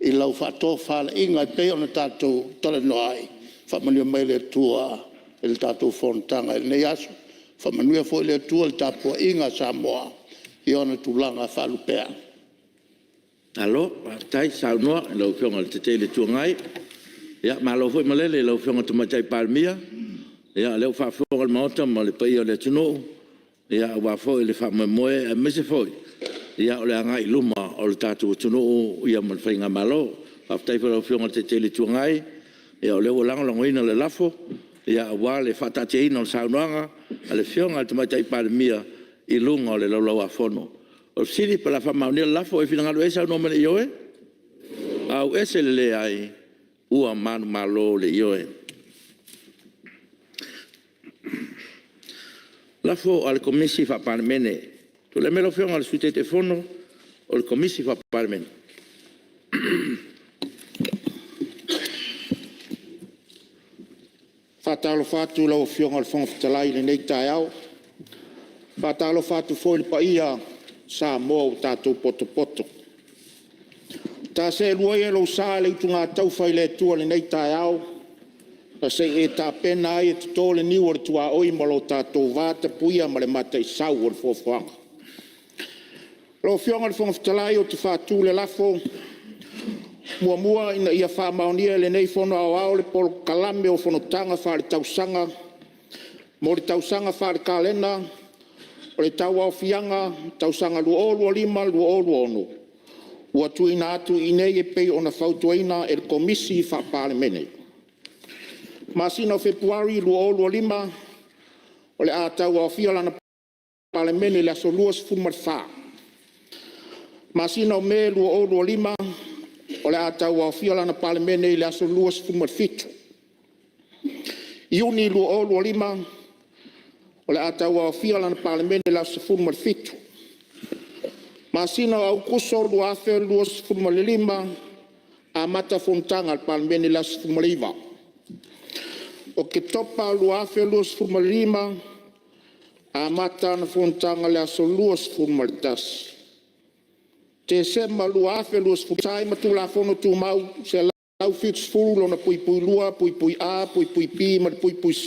i lau faatofalaiga e pei ona tatou talanoa ai. Faamanuia mai le Atua i le tatou fonotaga i lenei aso. Faamanuia foi le Atua i le tapuaiga a Samoa i ona tulaga faalupea. Malo faafetai saunoa i lau Afioga i le Taitai o le Itu Agai. Ia malo foi malele i lau Afioga i le Tamaitai Palemia. O lea ua faafofoga le Maota ma le paia o le atunuu aua foi le faamoemoe aemaise foi o le agai i luma o le tatou atunuu ma le faigamalo. Faafetai foi i lau Afioga i le Taitai o le Itu Agai, o lea ua lagolagoina le lafo aua le faataatiaina o le saunoaga a le Afioga i le Tamaitai Palemia i luga o le Laulau-a-Fono. O le fesili po o le a faamaonia le lafo. O ai e finagalo i ai saunoa mai i le ioe. Tusa ai ma le Lafo a le Komisi Faa-Palemene. Tulai mai lau Afioga i le Sui Taitaifono o le Komisi Faa-Palemene. E faatalofa atu i lau Afioga i le Fofoga Fetalai i lenei taeao. E faatalofa atu foi i le paia o Samoa ua tatou potopoto. Ta seelua ia i lou sa le utugataufa i le Atua i lenei taeao na se i e tapena ai e toto le niu o le tuaoi ma lo tatou vatapuia ma le mataisau o le foafoaga. Lau Afioga i le Fofoga Fetalai ou te faatu le lafo; 1. Ina ia faamaonia e lenei Fono Aoao le Polokalame o Fonotaga Faale-Tausaga mo le tausaga faale-kalena o le Tauaofiaga tausaga 2025/2026 ua tuuina atu i inei e pei ona fautuaina e le Komisi Faa-Palemene. Masina o Fepuari 2025, o le a tauaofia lana Palemene i le aso 24. Masina o Me 2025, o le a tauaofia lana Palemene i le aso 27. Iuni 2025, o le a tauaofia lana Palemene i le aso 17. Masina o Aokuso 2025, amata fonotaga a le Palemene i le aso 19. Oketopa 2025, amata ana fonotaga i le aso 21. Tesema 2025, e tusa ai ma Tulafono Tumau 170(2)(a)(b)(c), ma le (c),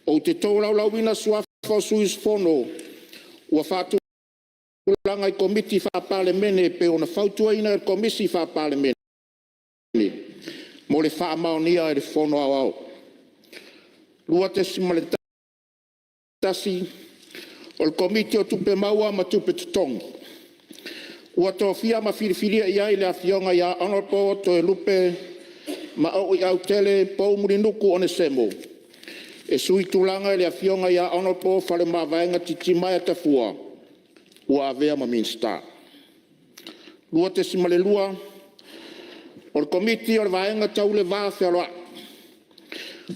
ou te tolaulauina suafa o sui usufono ua faatulaga i Komiti Faa-Palemene e pei ona fautuaina e le Komisi Faa-Palemene mo le faamaonia e le Fono Aoao. 2.1 O le Komiti o Tupe Maua ma Tupe Totogi, ua tofia ma filifilia i ai le Afioga ia Hon TOELUPE Maoi Autele Pou Mulinuku Onesemo e suitulaga i le Afioga ia Hon FALEMAVAEGA Titimaea Tafua ua avea ma Minisita. 2.2 O le Komiti o le Vaega Tau le Va Fealoai,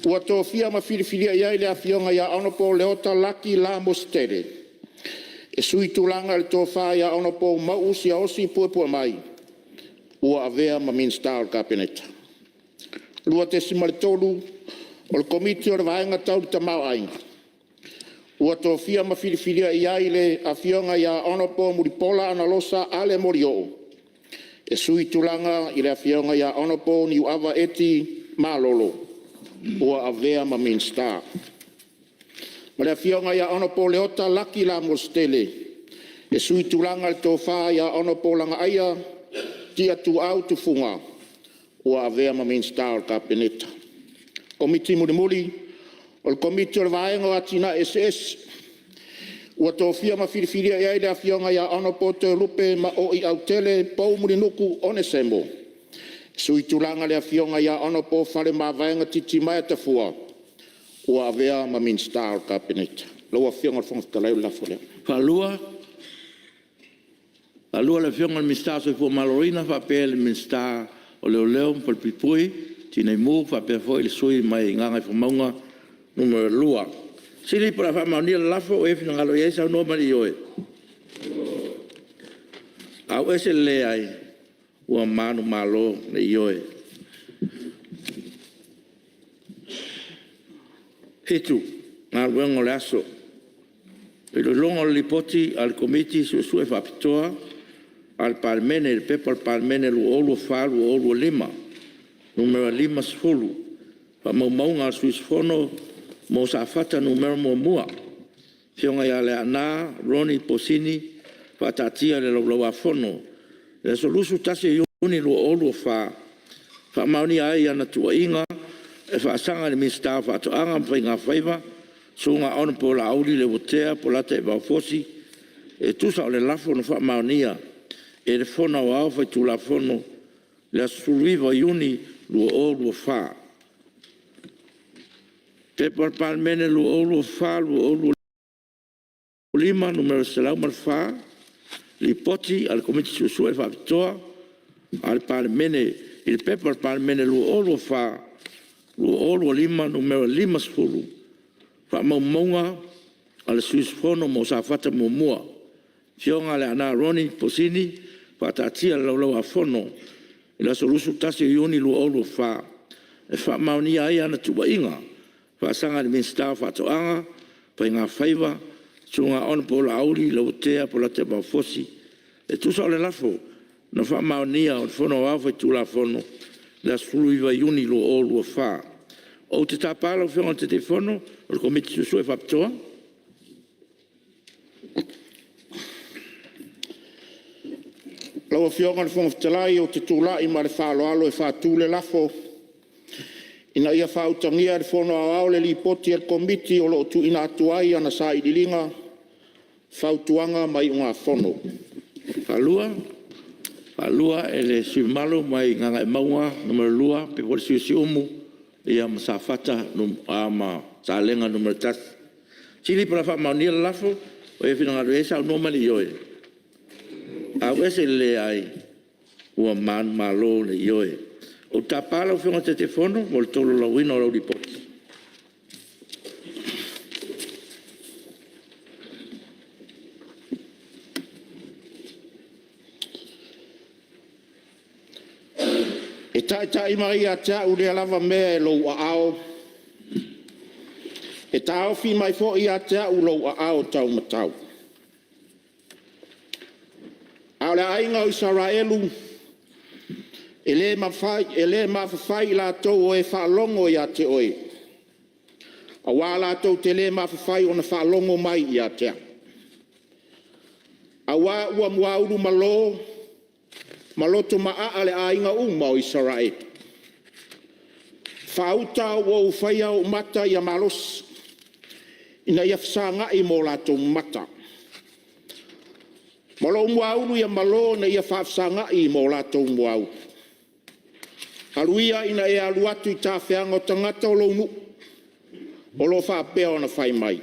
ua tofia ma filifilia i ai le Afioga ia Hon LEOTA Laki La Mositele e suitulaga i le Tofa ia Hon MAUU Siaosi Puepuemai ua avea ma Minisita o le Kapeneta. 2.3 O le Komiti o le Vaega Tau le Tamaoaiga, ua tofia ma filifilia i ai le Afioga ia Hon MULIPOLA Analosa Ale Molioo e suitulaga i le Afioga ia Hon NIUAVA Eti Malolo ua avea ma Minisita. Ma le Afioga ia Hon Leota Laki Lamositele e suitulaga i le Tofa Hon Lagaaia Tiatuau Tufuga ua avea ma Minisita o le Kapeneta. Komiti Mulimuli: O le Komiti o le Vaega o Atinae Eseese ua tofia ma filifilia i ai le Afioga ia Hon Toelupe Maoi Autele Pou Mulinuku Onesemo e suitulaga i le Afioga ia Hon Faleomavaega Titimaea Tafua ua avea ma Minisita o le Kapeneta. Lau Afioga i le Fofoga Fetalai, o le lafo lea. Faafetai. Faalua le Afioga i le Minisita o le Soifua Maloloina faapea le Minisita o Leoleo ma Falepuipui le Tinei Mu faapea foi le sui usufono mai Gagaifomauga 2. Pe o le a faamaonia le lafo, ua e finagalo i ai saunoa mai i le ioe. Ua manumalo le ioe. 7. Galuega o le Aso. Iloiloga o le Lipoti a le Komiti Suesue Faapitoa a le Palemene i le P.P.2023/2024 Nu.50, Faamaumauga a le Sui Usufono mo Safata 1, Afioga ia Leaana Ronnie Posini, faataatia i le Laulau-a-Fono i le aso 21 Iuni 2024, e faamaonia ai ana tuuaiga e faasaga i le Minisita o Faatoaga ma Faiga Faiva, Susuga Hon Laauli Leuatea Polataivao Fosi, e tusa o le Lafo na faamaonia e le Fono Aoao Faitulafono i le aso 19 Iuni 2024. P.P.2024/2025 Nu.104, Lipoti a le Komiti Suesue Faapitoa a le Palemene i le P.P.2023/2024 Nu.50, Faamaumauga a le Sui Usufono mo Safata 1, Afioga Leaana Ronnie Posini, faataatia i le Laulau-a-Fono i le aso 21 Iuni 2024, e faamaonia ai ana tuuaiga e faasaga i le Minisita o Faatoaga ma Faiga Faiva, Susuga Hon Laauli Leuatea Polataivao Fosi, e tusa o le Lafo na faamaonia e le Fono Aoao Faitulafono i le aso 19 Iuni 2024. Ou te tapa lau Afioga i le Taitaifono o le Komiti Suesue Faapitoa. Lau Afioga i le Fofoga Fetalai ou te tulai ma le faaaloalo e faatu le lafo, Ina ia faautagia e le Fono Aoao le Lipoti a le Komiti o lo o tuuina atu ai ana Sailiiliga, Fautuaga ma Iugafono. Faalua e le sui usufono mamalu mai Gagaemauga 2, faapea foi le sui usufono o Siumu ma Safata ma Salega 1. O le fesili po o le a faamaonia le lafo. Ua e finagalo i ai, saunoa mai i le ioe. Lau afioga i le Fofoga Fetalai, Ou te tapa lau Afioga i le Taitaifono mo le tolaulauina o lau Lipoti. E taitai mai ia te au lea lava mea i lou aao, e taofi mai foi ia te au lou aao taumatau. A o le aiga o Isaraelu, e le mafafai i latou o e faalogo ia te oe, aua latou te le mafafai ona faalogo mai ia te au, aua ua muaulu malo ma loto maaa le aiga uma o Isaraelu. Faauta ua ou faia ou mata ia malosi, ina ia fesagai ma o latou mata, ma lou muaulu ia malo ina ia faafesagai ma o latou muaulu. Alu ia ina e alu atu i tafeaga o tagata o lou nuu o lo o faapea ona fai mai,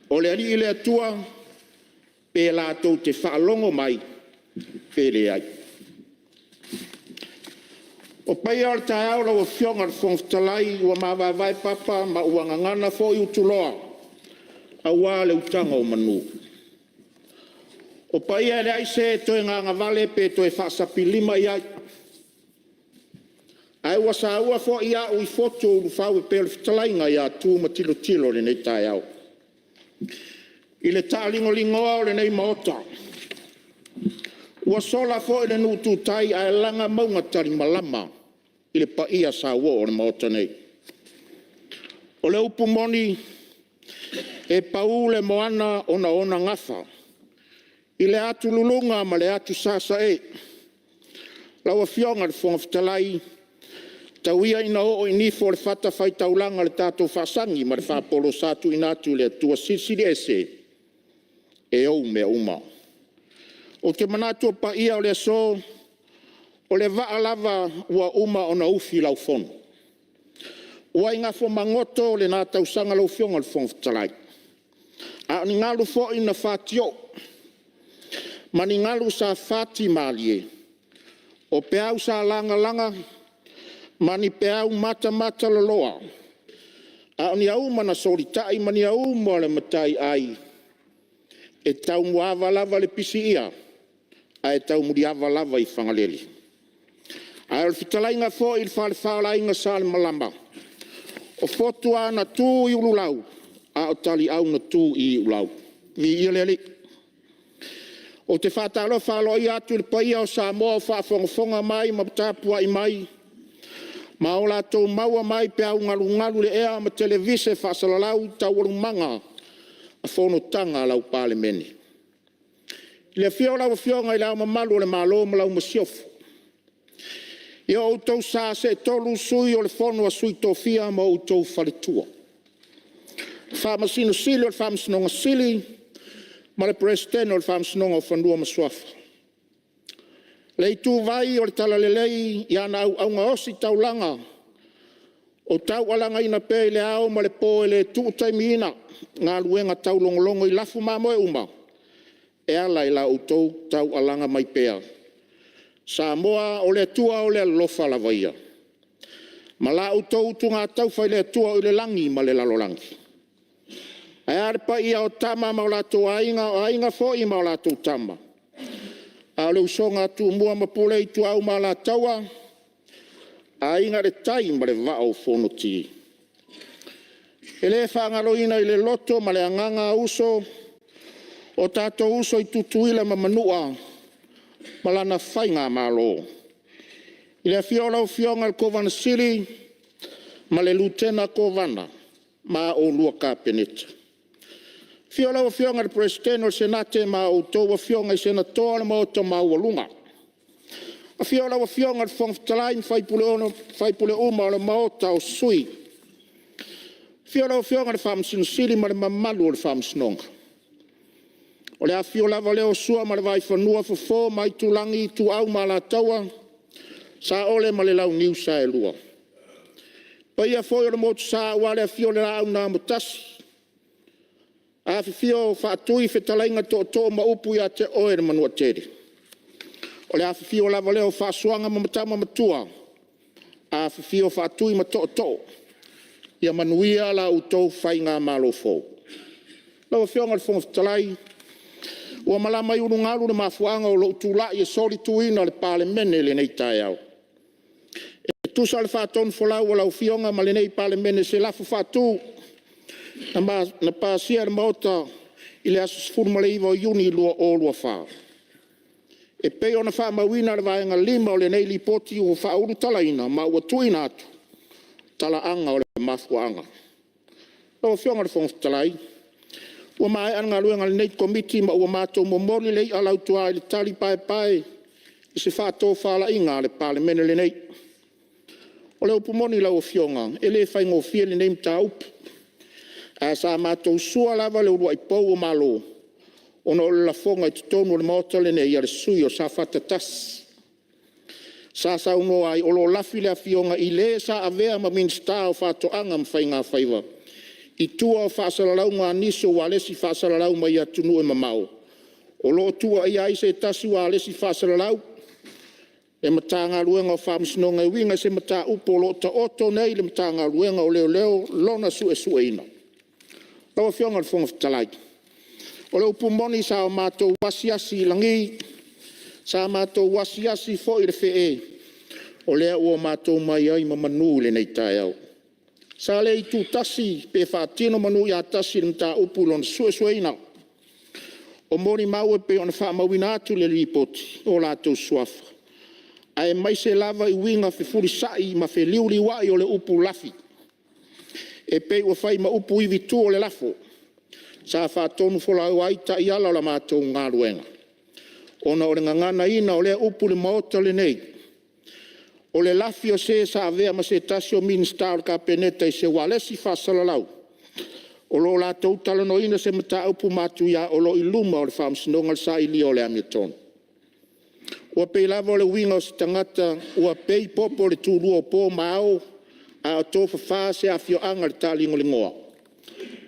‘O le Alii le Atua’, pe latou te faalogo mai pe leai.” O paia o le taeao lau Afioga i le Fofoga Fetalai ua mavaevae papa ma ua gagana foi utuloa aua le utaga o manu. O paia e leai se toe gagavale pe toe faasapilima i ai, ae ua saua foi au i fotu o ulufau e pei o le fetalaiga ia Tu ma Tilotilo i lenei taeao. I le taaligoligoa o lenei Maota, ua sola foi le nuu tu tai ae laga mauga talimalama. i le paia sauoo o le Maota nei. O le upu moni, e pau le moana ona o ona gafa i le atululuga ma le atusasae. Lau Afioga i le Fofoga Fetalai, tau ia ina oo i nifo o le fatafaitaulaga le tatou faasagi ma le faapolo sa tuuina atu i le Atua Silisili Ese e ou mea uma. Ou te manatu o paia o le aso, o le vaa lava ua uma ona ufi i laufono, ua i Gafomagoto lena tausaga lau Afioga i le Fofoga Fetalai, a o ni galu foi na fatioo ma ni galu sa fatimalie, o peau sa lagalaga ma ni peau matamataloloa, a o ni auma na solitai ma ni auma o le mataiai e taumuaava lava le pisiia ae taumuliava lava i Fagalele. Ae o le fetalaiga foi i le Falefa o le Aiga Salemalama, o fotu lava na tu i ululau a o taliau na tu i iulau. Viia le Alii. Ou te faatalofa aloaia atu i le paia o Samoa o faafogafoga mai ma tapuai mai ma o latou maua mai peau galugalu i le ea ma televise faasalalau i taualumaga a fonotaga a lau Palemene. I le afio o lau Afioga i Le Ao Mamalu o le Malo ma lau Masiofo, i o outou Sa seetolu, Sui o le Fono a Sui Tofia ma outou Faletua, le Faamasino Sili o le Faamasinoga Sili ma le Peresetene o le Faamasinoga o Fanua ma Suafa. Le ituvai o le Talalelei i ana auauna ositaulaga o taualagaina pea i le ao ma le po e le tuu taimiina galuega taulogologo i lafu mamoe uma e ala i la outou taualaga mai pea. Samoa o le Atua o le alofa lava ia ma la outou utugataufa i le Atua o i le lagi ma le lalolagi. Ae a le paia o Tama ma o latou Aiga, o Aiga foi ma latou Tama, a o le usoga a Tumua ma Pule, Ituau ma Alataua, Aiga i le Tai ma le Vaa o Fonoti. E le faagaloina i le loto ma le agaga uso, o tatou uso i Tutuila ma Manua ma lana Faigamalo. I le afio o lau Afioga i le Kovana Sili ma le Lutena Kovana ma oulua Kapeneta. Afio lau Afioga i le Peresetene o le Senate ma a outou Afioga i Senatoa o le Maota maualuga. Afio lau Afioga i le Fofoga Fetalai ma sui usufono uma o le Maota o Sui. Afio lau Afioga i le Faamasino Sili ma le mamalu o le Faamasinoga. O le afifio lava lea o Sua ma le Vaifanua, Fofo ma Aitulagi, Ituau ma Alataua, Saole ma le Launiu Saelua. Le paia foi o le Motusa aua le afio o le Laau na Amotasi, afifio Faatui, Fetalaiga Tootoo ma upu ia te Oe le Manuatele. O le afifio lava lea o Faasuaga ma Tama Matua, afifio Faatui ma Tootoo, ia manuia la outou Faigamalo fou. Lau Afioga i le Fofoga Fetalai, ua malama i ulugalu le mafuaaga o lou tulai e solituina le Palemene i lenei taeao, e tusa o le faatonufolau a lau Afioga ma lenei Palemene i se lafo faatu na pasia e le Maota i le aso 19 Iuni 2024, e pei ona faamauina i le Vaega 5 o lenei Lipoti ua faaulutalaina ma ua tuuina atu, talaaga o le mafuaaga. Lau Afioga i le Fofoga Fetalai, ua maea le galuega a lenei Komiti ma ua matou momoli le i'a lautoa i le tali paepae i se faatofalaiga a le Palemene lenei. O le upu moni lau Afioga, e le faigofie lenei mataupu, ae sa matou sua lava le uluai pou o Malo ona o le lafoga i totonu o le Maota lenei a le sui usufono o Safata 1, sa saunoa ai o lo o lafi le Afioga i le sa avea ma Minisita o Faatoaga ma Faigafaiva i tua o faasalalauga a nisi o ualesi faasalalau mai atunuu e mamao o lo o tuuaia ai se tasi ualesi faasalalau le Matagaluega o Faamasinoga e uiga i se mataupu o lo o taoto nei i le Matagaluega o Leoleo lona suesueina. Lau Afioga i le Fofoga Fetalai, o le upu moni sa matou asiasi i lagi, sa matou asiasi foi i le fee, o lea ua matou mai ai ma manu i lenei taeao. Sa le itutasi pe faatino manu ia tasi i le mataupu i lona suesueina o molimau e pei ona faamauina atu i le Lipoti o latou suafa. aemaise lava i uiga fefulisai ma feliuliuai o le upu lafi, e pei ua fai ma upu ivitu o le lafo sa faatonufolau ai taiala o la matou galuega, ona o le gaganaina o lea upu i le Maota lenei. O le lafi o se sa avea ma se tasi o Minisita o le Kapeneta i se ualesi faasalalau o lo o latou talanoaina se mataupu matuia o lo o i luma o le Faamasinoga le sailia o le amiotonu. Ua pei lava o le uiga o se tagata ua pei popo i le tulua o po ma ao a o tofafa se afioaga i le taaligoligoa.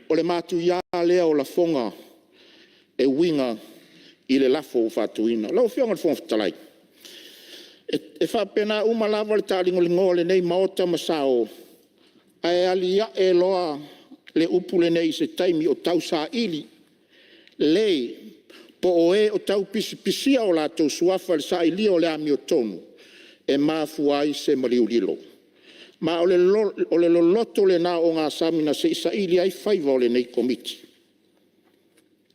O le matuia lea o lafoga e uiga i le lafo ua faatuina. Lau Afioga i le Fofoga Fetalai, e faapena uma lava le taaligoligoa o lenei Maota ma sao, ae alia'e loa le upu lenei i se taimi o tausaili le po o e o tau pisipisia o latou suafa i le sailia o le amiotonu e mafua ai se maliu lilo. Ma o le loloto lena o ogasami na se i saili ai faiva o lenei Komiti.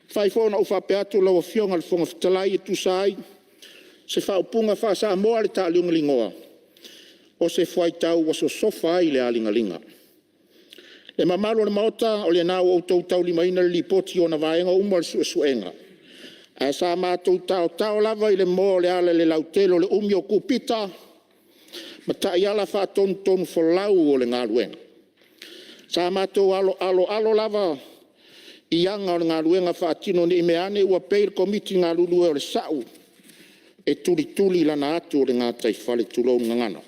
E mafai foi ona ou faapea atu lau Afioga i le Fofoga Fetalai e tusa ai se faaupuga faa-Samoa i le taaligoligoa, o se fuaitau ua sosofa ai le aligaliga. Le mamalu o le Maota, o lena ua outou taulimaina le Lipoti i ona vaega uma o le suesuega, ae sa matou taotao lava i le moa o le ala i le lautele o le umi o cupita ma taiala faatonutonufolau o le galuega. Sa matou aloalo lava i aga o le galuega faatino ne i meaane ua pei le Komiti galulue o le sa'u e tulituli i lana atu o le gataifale, tulou le gagana.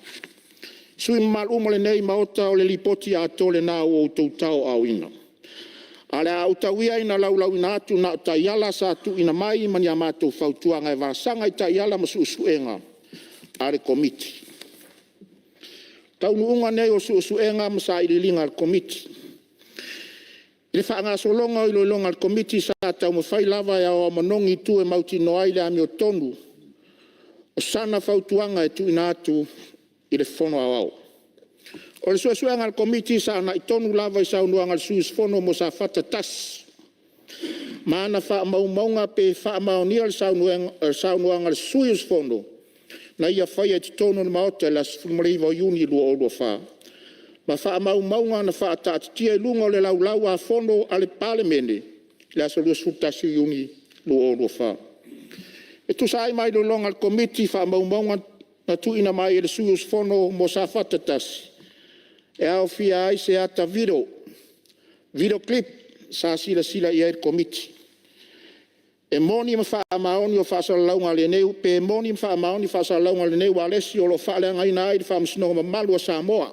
Sui usufono mamalu uma o lenei Maota, o le Lipoti atoa lena ua outou tauaaoina. Ae o le a ou tau ia ina laulauina atu na o taiala sa tuuina mai ma ni a matou fautuaga e vasaga i taiala ma suesuega a le Komiti. Taunuuga nei o suesuega ma sailiiliga a le Komiti. I le faagasologa o iloiloga a le Komiti, sa taumafai lava e aoao manogi itu e mautinoa ai le amiotonu o sana fautuaga e tuuina atu i le Fono Aoao. O le suesuega a le Komiti sa agai tonu lava i saunoaga a le sui usufono mo Safata 1 ma ana faamaumauga pe faamaonia le saunoaga a le sui usufono na ia faia i totonu o le Maota i le aso 19 Iuni 2024, ma faamaumauga na faataatitia i luga o le Laulau-a-Fono a le Palemene i le aso 21 Iuni 2024. E tusa ai ma iloiloga a le Komiti i faamaumauga na tuuina mai e le sui usufono mo Safata 1, e aofia ai se ata video, video clip sa silasila i ai le Komiti, e moni ma faamaoni faasalalauga a lenei ualesi o lo o faaleagaina ai le Faamasinoga mamalu a Samoa.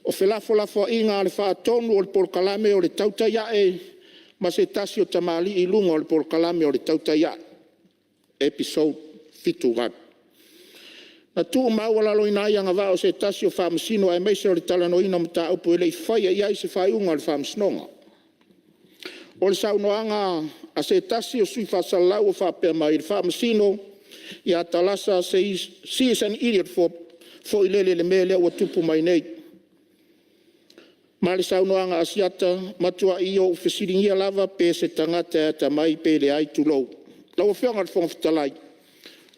O felafolafoaiga a le Faatonu o le Polokalame o le Tautai Ae ma se tasi o tamalii i luga o le Polokalame o le Tautai Ae Episode 78. Na tuumaualaloina ai agavaa o se tasi o Faamasino aemaise o le talanoaina o mataupu e le i faia i ai se faaiuga a le Faamasinoga. O le saunoaga a se tasi o sui faasalalau o faapea mai, le Faamasino ia Tarasa “she is an idiot” foi lele i le mea lea ua tupu mai nei. Ma le saunoaga a Asiata, “Matuai ou fesiligia lava pe o se tagata e atamai pe leai, tulou.” Lau Afioga i le Fofoga Fetalai,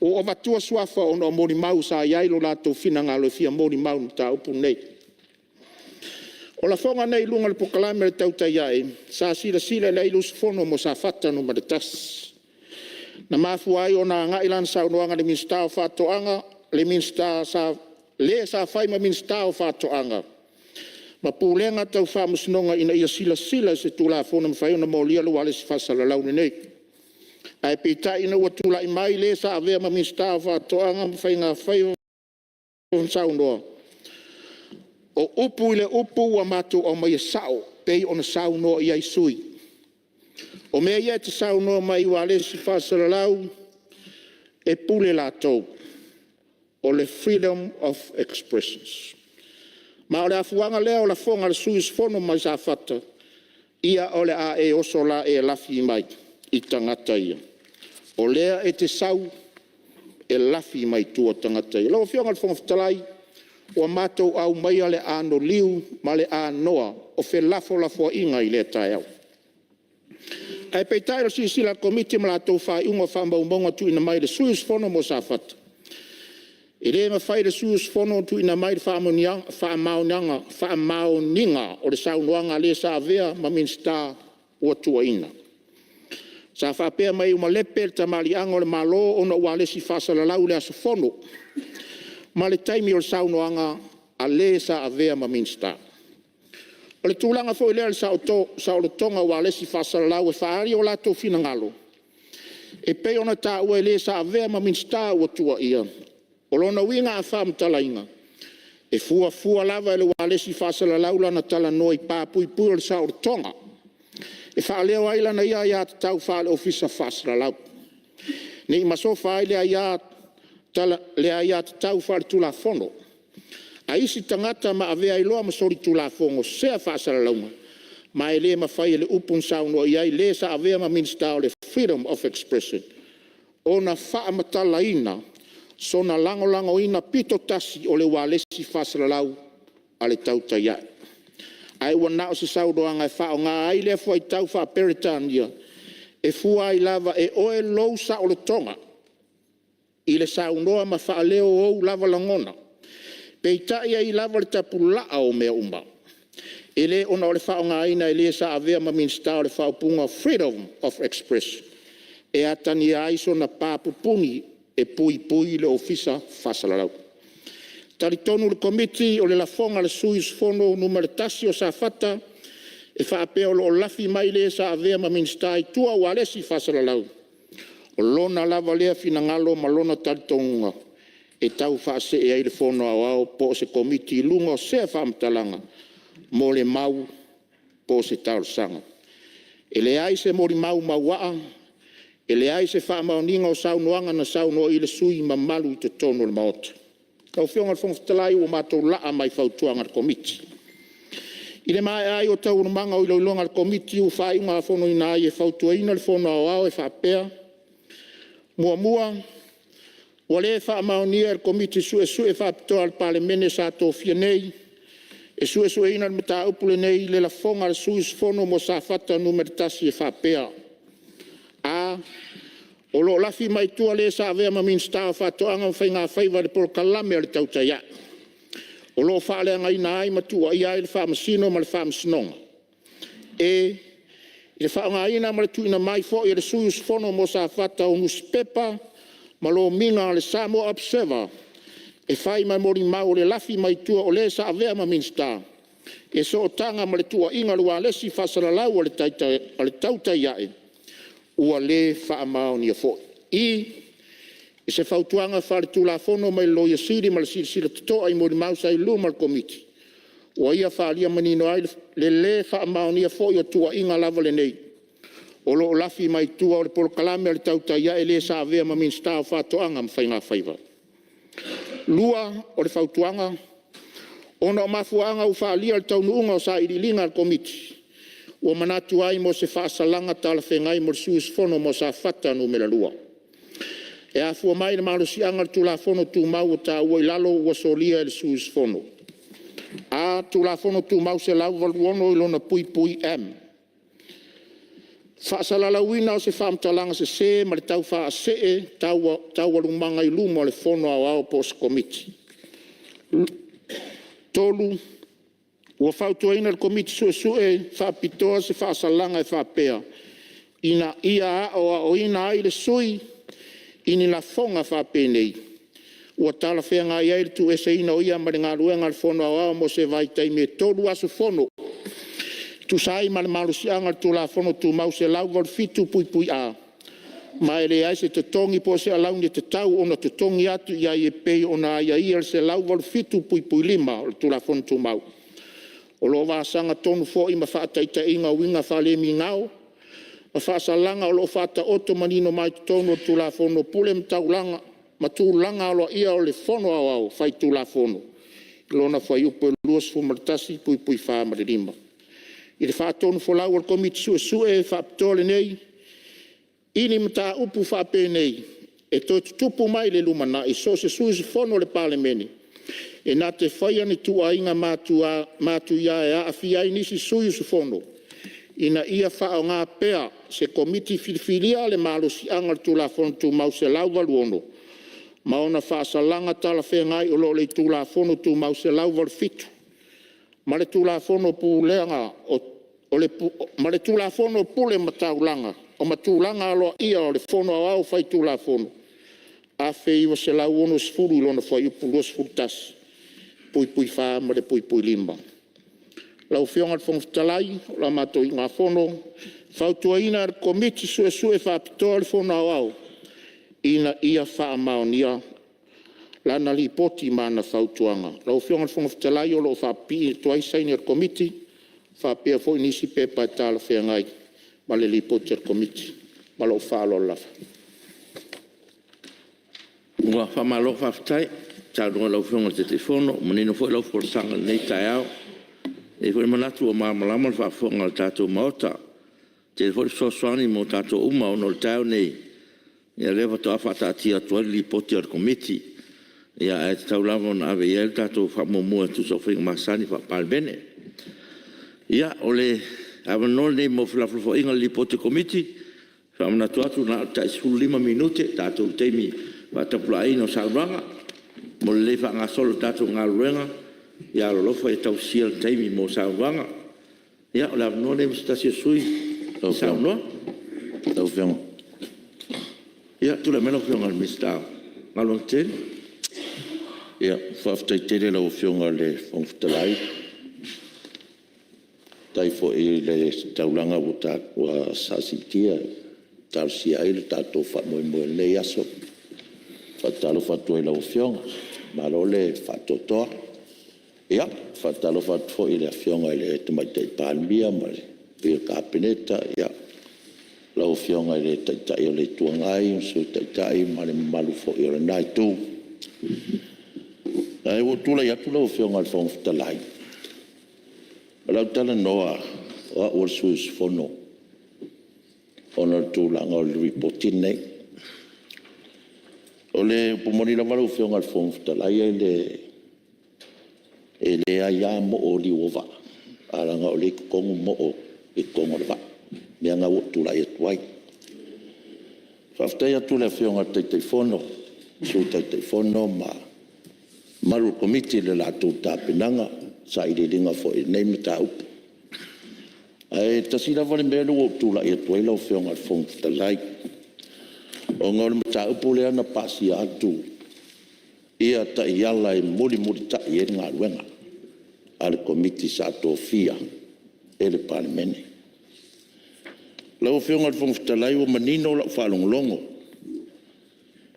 ua ou avatua suafa ona o molimau sa i ai lo latou finagalo e fia molimau i le mataupu lenei. O lafoga nei i luga o le Polokalame o le Tautai Ae sa silasila i ai le usufono mo Safata 1, na mafua ai ona agai lana saunoaga i le Minisita o Faatoaga, le sa fai ma Minisita o Faatoaga ma Pulega Tau Faamasinoga ina ia silasila i se Tulafono e mafai ai ona molia le ualesi faasalalau lenei. Ae peitai ina ua tulai mai le sa avea ma Minisita o Faatoaga ma Faiga Faiva ma saunoa, “O upu i le upu ua matou aumaia sao e pei ona saunoa i ai sui usufono. O mea ia e te saunoa mai ai i ualesi faasalalau, e pule latou, o le freedom of expressions.” Ma o le afuaga lea o lafoga a le sui usufono mai Safata, “Ia o le a e oso la e lafi mai i tagata ia, o lea e te sau e lafi mai tua tagata ia.” Lau Afioga i le Fofoga Fetalai, ua matou aumaia le anoliu ma le anoa o felafolafoaiga i lea taeao. Ae peitai o le silasila a le Komiti ma latou faaiuga o faamaumauga tuuina mai e le sui usufono mo Safata E le mafai e le sui usufono ona tuuina mai le faamaoniga o le saunoaga a le sa avea ma Minisita ua tuuaina. Sa faapea mai ua malepe le tamaliiaga o le Malo ona o ualesi faasalalau i le aso fono ma le taimi o le saunoaga a le sa avea ma Minisita. O le tulaga foi lea i le saolotoga o ualesi faasalalau e faaali o latou finagalo e pei ona taua e le sa avea ma Minisita ua tuuaia. O lona uiga a faamatalaina, e fuafua lava e le ualesi faasalalau lana talanoa i pa puipui o le saolotoga e faaleo ai lana ia aiatatau faale-Ofisa faasalalau, ne i masofa ai le aiatatau faale-Tulafono a isi tagata ma avea ai loa ma solitulafono sea faasalalauga, ma e le mafai e le upu na saunoa ai le sa avea ma Minisita o le freedom of expression ona faamatalaina sona lagolagoina pito tasi o le ualesi faasalalau a le Tautai Ae, ae ua na o se saunoaga e faaaoga ai lea fuaitau faa-Peretania e fua ai lava e oe lou saolotoga i le saunoa ma faaleo ou lava lagona. Peitai, e i ai lava le tapulaa o mea uma. E le ona o le faaaogaina e le sa avea ma Minisita o le faaupuga “freedom of expression” e atagia ai sona pa pupuni e puipui le Ofisa Faasalalau. E talitonu le Komiti o le lafoga a le sui usufono Nu.1 o Safata e faapea o lo o lafi mai le sa avea ma Minisita i tua ualesi faasalalau, o lona lava lea finagalo ma lona talitonuga e tau faasee ai le Fono Aoao po o se Komiti i luga o sea faamatalaga, molimau po o se talosaga. E leai se molimau mauaa, e leai se faamaoniga o saunoaga na saunoa ai le sui usufono mamalu i totonu o le Maota. Lau Afioga i le Fofoga Fetalai, ua matou laa mai Fautuaga a le Komiti. I le maea ai o Taualumaga o iloiloga a le Komiti, ua faaiugafonoina ai e fautuaina le Fono Aoao e faapea: 1. Ua le faamaonia e le Komiti Suesue Faapitoa a le Palemene sa tofia nei e suesueina le mataupu lenei le lafoga a le sui usufono mo Safata 1 e faapea: a. O lo o lafi mai tua le sa avea ma Minisita o Faatoaga ma Faiga Faiva i le polokalame a le Tautai Ae o lo o faaleagaina ai ma tuuaia ai le Faamasino ma le Faamasinoga. E. I le faaaogaina ma le tuuina mai foi e le sui usufono mo Safata o nusipepa ma lomiga o le Samoa Observer e fai ma molimau o le lafi mai tua o le sa avea ma Minisita, e sootaga ma le tuuaiga i le ualesi faasalalau a le Tautai Ae, ua le faamaonia foi. I. I se Fautuaga Faale-Tulafono mai le Loia Sili ma le silasila totoa i molimau sa i luma o le Komiti, ua ia faaalia manino ai le lē faamaonia foi o tuuaiga lava lenei o lo o lafi mai tua o le polokalame a le Tautai Ae i le sa avea ma Minisita o Faatoaga ma Faiga Faiva. 2. O le Fautuaga: Ona o mafuaaga ua faaalia i le taunuuga o sailiiliga a le Komiti, ua manatu ai mo se faasalaga talafeagai mo le sui usufono mo Safata 2, e afua mai i le malosiaga o le Tulafono Tumau ua taua i lalo ua solia e le sui usufono: a). Tulafono Tumau 186(m), faasalalauina o se faamatalaga sese ma le taufaasee taualumaga i luma o le Fono Aoao po o se Komiti. 3. Ua fautuaina e le Komiti Suesue Faapitoa se faasalaga e faapea: Ina ia aoaoina ai le sui usufono i ni lafoga faapenei ua talafeagai ai le tuueseina o ia mai le galuega a le Fono Aoao mo se vaitaimi e 3 aso fono, e tusa ai ma le malosiaga o le Tulafono Tumau 187(A), ma e leai se totogi po o se alauni e tatau ona totogi atu i ai e pei ona aiaia i le 187(5) o le Tulafono Tumau. O lo o vasaga tonu foi ma faataitaiga o uiga faalemigao ma faasalaga o lo o faataoto manino mai totonu o le Tulafono o Pule ma Tulaga Aloaia o le Fono Aoao Faitulafono i lona Fuaiupu 21(4) ma le (5). I le faatonufolau a le Komiti Suesue Faapitoa lenei, i ni mataupu faapenei e toe tutupu mai i le lumanai, so o se sui usufono o le Palemene e na te faia ni tuuaiga matuia e aafia ai nisi sui usufono, ina ia faaaoga pea e se Komiti Filifilia le malosiaga o le Tulafono Tumau 186 ma ona faasalaga talafeagai o lo o i le Tulafono Tumau 187 ma le Tulafono o Pule ma Tulaga Aloaia o le Fono Aoao Faitulafono 1960 i lona Fuaiupu 21(4) ma le (5). Lau Afioga i le Fofoga Fetalai, o la matou Iugafono, e fautuaina e le Komiti Suesue Faapitoa le Fono Aoao, Ina ia faamaonia lana Lipoti ma ana Fautuaga. Lau Afioga i le Fofoga Fetalai, o lo o faapipii atu ai saini a le Komiti faapea foi nisi pepa e talafeagai ma le Lipoti a le Komiti. Ma lou faaaloalo lava. Ua faamalo faafetai saunoa i lau Afioga i le Taitaifono, ua manino foi lau folasaga i lenei taeao. E i ai foi le manatu ua malamalama le faafofoga a le tatou Maota. E tele foi le fesoasoani mo tatou uma ona o le taeao nei, o lea faatoa faataatia atu ai le Lipoti a le Komiti, ae tatau lava ona ave i ai le tatou faamuamua e tusa o faiga masani faa-Palemene. Ia, o le avanoa lenei mo felafolafoaiga i le Lipoti a le Komiti. E faamanatu atu na o le tai 15 minute le tatou taimi faatapulaaina o saunoaga mo le lelei faagasolo o le tatou galuega. Ia alolofa ia tausisia le taimi mo saunoaga. Ia o le avanoa lenei mo se tasi o sui usufono e saunoa. Ia, tulai mai lau Afioga i le Minisita o Galuega Tetele. Faafetai tele i lau Afioga i le Fofoga Fetalai, faafetai foi i le taulaga sa siitia e talosia ai le tatou faamoemoe i lenei aso. E faatalofa atu ai i lau Afioga, malo le faatoatoa. E faatalofa atu foi i le Afioga i le Tamaitai Palemia ma le paia o le Kapeneta, lau Afioga i le Taitai o le Itu Agai ma le Sui Taitai ma le mamalu foi o lena Itu. Ae ua ou tulai atu lau Afioga i le Fofoga Fetalai, o le a ou talanoa o au o le sui usufono ona o le tulaga o le Lipoti lenei. O le upu moni lava lau Afioga i le Fofoga Fetalai, e leai lava moo o liu o vaa, ae leaga o lea e i totonu moo i totonu o le vaa, o le mea lena ua ou tulai atu ai. Faafetai atu i le Afioga i le Taitaifono, Sui Taitaifono ma le mamalu o le Komiti i le latou tapenaga, sailiiliga foi i lenei mataupu. Ae tasi lava le mea lea ua ou tulai atu ai lau Afioga i le Fofoga Fetalai, ona o le mataupu lea na pasia atu ia taiala e mulimulitai ai le galuega a le Komiti sa tofia e le Palemene. Lau Afioga i le Fofoga Fetalai ua manino lau faalogologo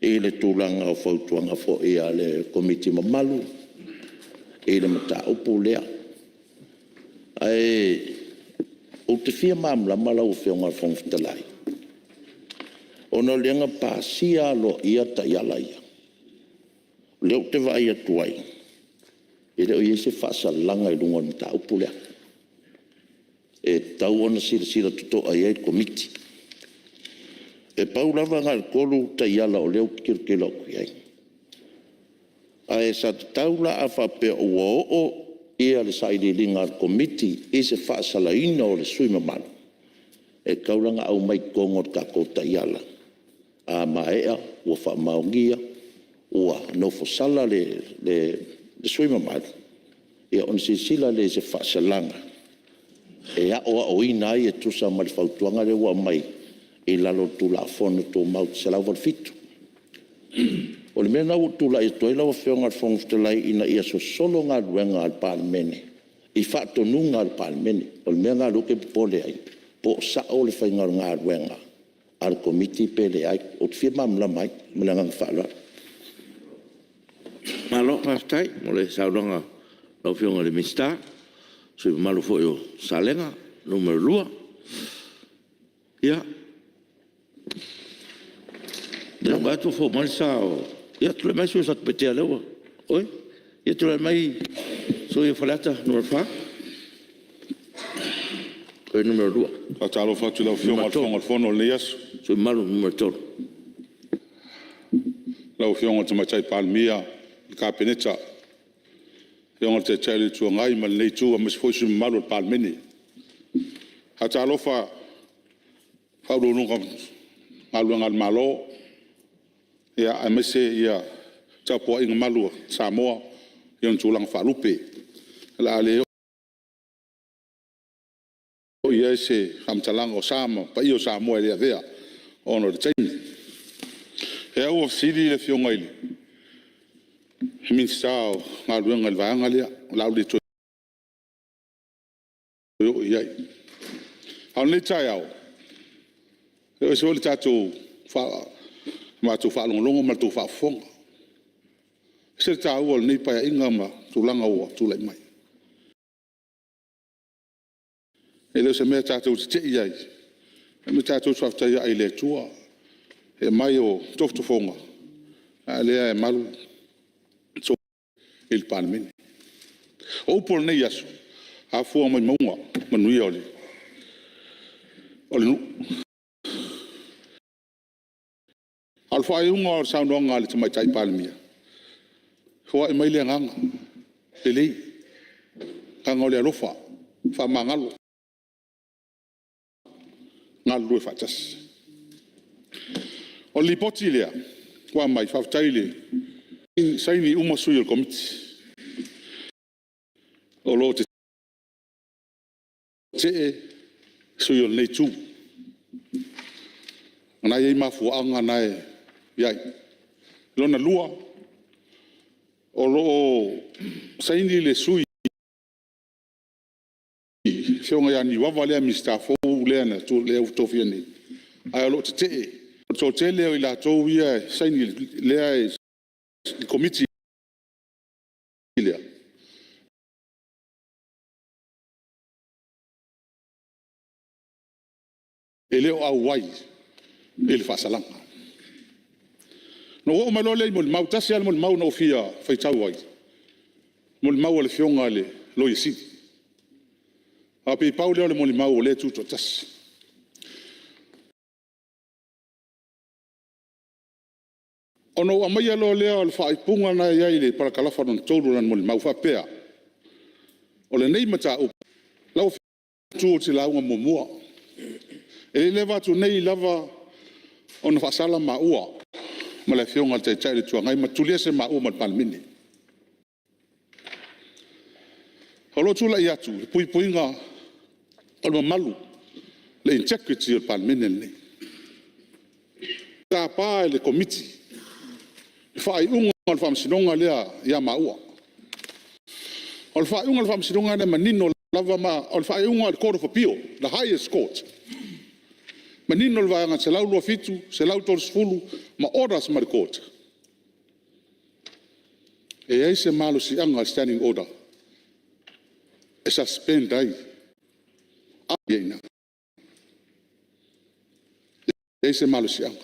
i le tulaga o fautuaga foi a le Komiti mamalu i le mataupu lea. Ae ou te fia malamalama lau Afioga i le Fofoga Fetalai, ona o lea na pasia aloaia taiala ia, o lea ou te vaai atu ai, e le o i ai se faasalaga i luga o le mataupu lea, e tatau ona silasila totoa i ai le Komiti. E pau lava na o le 3 taiala o lea ou te tilotilo atu i ai, ae sa tatau la a faapea ua oo le sailiiliga a le Komiti i se faasalaina o le sui usufono mamalu, e tatau la ona aumai i totonu o le tatou taiala, a maea ua faamaonia ua nofosala le sui usufono mamalu, ia ona silasila lea i se faasalaga e aoaoina ai e tusa ma le fautuaga lea ua aumai i lalo o le Tulafono Tumau 187. O le mea lena ua ou tulai atu ai lau Afioga i le Fofoga Fetalai, ina ia sosolo galuega a le Palemene i faatonuga a le Palemene. O le mea lena o lea ou te popole ai, po o sao le faiga o le galuega a le Komiti pe leai. Ou te fia malamalama ai. Ma le agaga faaaloalo. Malo faafetai mo le saunoaga a lau Afioga i le Minisita, o le sui usufono mamalu foi mo Salega 2. Ia, o lea ua ou vaai atu ua fou mai le sa o… Ia, tulai mai le sui usufono mo Satupaitea o lea ua… Oi, ia tulai mai le sui usufono mo Faleata 4. Oi, le Nu.2. E faatalofa atu i lau Afioga i le Fofoga o le Fono i lenei aso. Le sui usufono mamalu mo Le Lau Afioga i le Tamaitai Palemia, le Kapeneta, le Afioga i le Taitai o le Itu Agai ma lenei Itu aemaise foi sui usufono mamalu o le Palemene. E faatalofa i Ofisa Sili o Pulega o Matagaluega a le Malo, Aemaise le tapuaiga malu a Samoa i ona tulaga faalupe. O le a le oo i ai se faamatalaga o sa ma paia o Samoa e le avea ona o le taimi. Ia ua fesili le Afioga i le Minisita o Galuega i le vaega lea, o le a ou le toe oo i ai. A o lenei taeao, e ese foi le matou faalogologo ma le tou faafofoga. E ese le taua o lenei Paeaiga ma tulaga ua tulai mai. E le o se mea tatou te te i ai, o le mea tatou te faafetai ai i le Atua i le aumai o tofotofoga, a o lea e malu i le Palemene. O upu o lenei aso, afua mai mauga manuia o le nuu. A o le faaiuga o le saunoaga a le Tamaitai Palemia, foai mai le agaga lelei, agaga o le alofa, faamagalo, galulue faatasi. O le Lipoti lea ua aumai, faafetai i le saini uma sui o le Komiti, o lo o tetee sui o lenei Itu. O lena e i ai mafuaaga na e i ai. Lona lua, o lo o saini le sui le Afioga ia Niuava lea Minisita fou lea ua tofia nei, ae o lo o tetee. O le toatele o i latou ia e saini i le Komiti lea, e le o auai i le faasalaga. Ona ou oo mai loa lea i molimau. E tasi lava le molimau na ou fia faitau ai, o le molimau a le Afioga i le Loia Sili. Aua pei na pau lea o le molimau o lea e tutoatasi. Ona ou aumaia loa lea o le faaupuga lena e i ai i le parakalafa lona 3 o lana molimau e faapea, “O lenei mataupu, lau Afioga ou te lauga muamua, e le i leva atu nei lava ona faasala maua ma le Afioga i le Taitai o le Itu Agai ma tuliese maua ma le Palemene. O lou tulai atu i le puipuiga o le mamalu, le integrity o le Palemene lenei. E tapa e le Komiti le faaiuga a le Faamasinoga lea ia maua. O le faaiuga a le Faamasinoga lea e manino lava, ma o le faaiuga a le Court of Appeal, the highest Court. E manino le Vaega 127, 130 ma orders mai le Court, e leai se malosiaga o le Standing Order e suspend ai. E leai se malosiaga.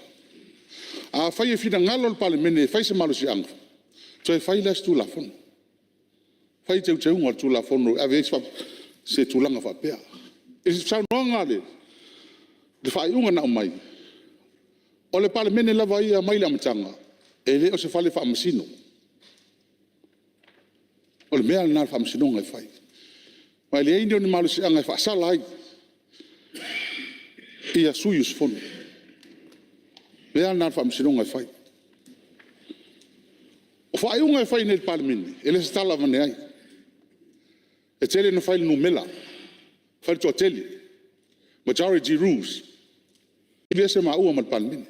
Afai e finagalo le Palemene e fai se malosiaga, toe fai la o se Tulafono, fai teuteuga o le Tulafono e ave i ai se tulaga faapea. I le saunoaga i le faaiuga na aumai, o le Palemene lava ia mai le amataga, e le o se Fale Faamasino. O le mea lena a le Faamasinoga e fai. Ma e leai ni ona malosiaga e faasala ai sui usufono. O le mea lena a le Faamasinoga e fai. O faaiuga e fai i inei i le Palemene, e le o se tala aveane ai. E tele ina fai i le numera, fai i le toatele, majority rules. Tuliese maua ma le Palemene.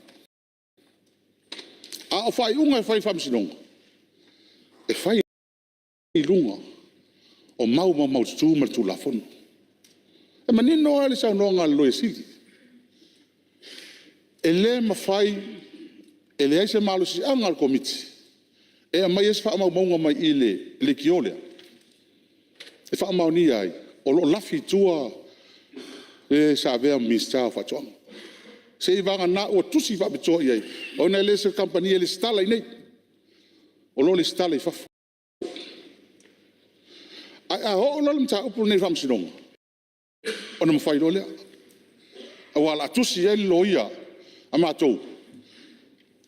A o faaiuga e fai i le Faamasinoga, e fai i luga o mau maumaututu ma le Tulafono. E manino lava le saunoaga a le Loia Sili, e le mafai, e leai se malosiaga o le Komiti e aumai ai se faamaumauga mai i le leitio lea e faamaonia ai o lo o lafi i tua le sa avea ma Minisita o Faatoaga. Seiavagana ua tusi faapitoa i ai, ona e le o se kamupani e resitala i inei, o lo o resitala i fafo. Ae a oo loa le mataupu lenei i le Faamasinoga, ona mafai loa lea, aua o le a tusi i ai le loia a matou,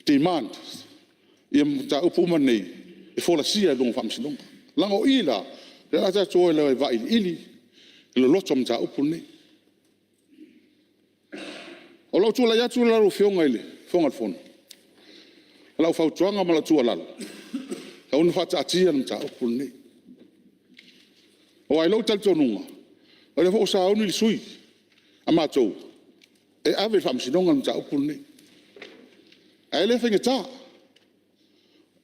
demand mataupu uma nei e folasia i luma o le Faamasinoga. Leaga o i la, lea o le a tatou o ai e vailiili le loloto o le mataupu lenei. O lou tulai atu la lau Afioga i le Fofoga o le Fono, lau fautuaga ma lau tuualalo, e tatau ona faataatia le mataupu lenei. Aua i lou talitonuga, o lea foi ua sauni le sui usufono a matou e ave i le Faamasinoga le mataupu lenei. Ae le faigata,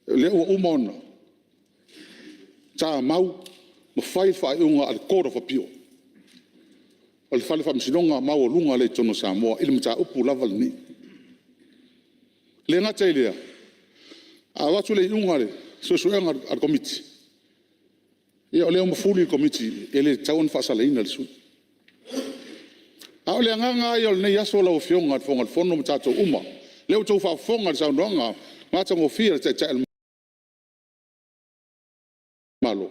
o lea ua uma ona tamau ma fai le faaiuga a le Court of Appeal, o le Fale Faamasinoga maualuga lea i totonu o Samoa i le mataupu lava lenei. E le gata i lea, a avatu le iuga a le suesuega a le Komiti, ia o lea ua mafuli le Komiti e le tatau ona faasalaina le sui usufono. A o le agaga lava ia o lenei aso lau Afioga i le Fofoga Fetalai ma tatou uma, lea ua outou faafofoga i le saunoaga matagofie a le Taitai o le Malo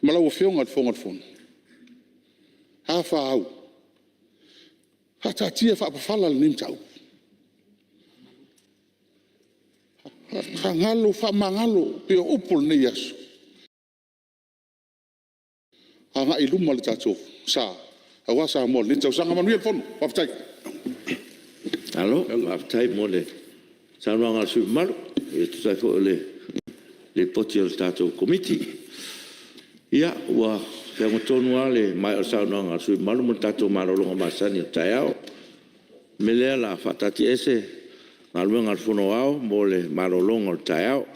ma lau Afioga i le Fofoga Fetalai, a fa au, faataatia faapafala lenei mataupu. Faagalo faamagalo pei o upu o lenei aso, agai i luma le tatou sa aua Samoa i lenei tausaga. Manuia le Fono. Faafetai. Malo faafetai mo le saunoaga a le sui usufono mamalu e tusa ai foi o le Lipoti a le tatou Komiti. Ia, ua feaga tonu lava le maea o le saunoaga a le sui usufono mamalu ma le tatou malologa masani o le taeao. O le mea lea o le a faataatiaese Galuega a le Fono Aoao mo le malologa o le taeao.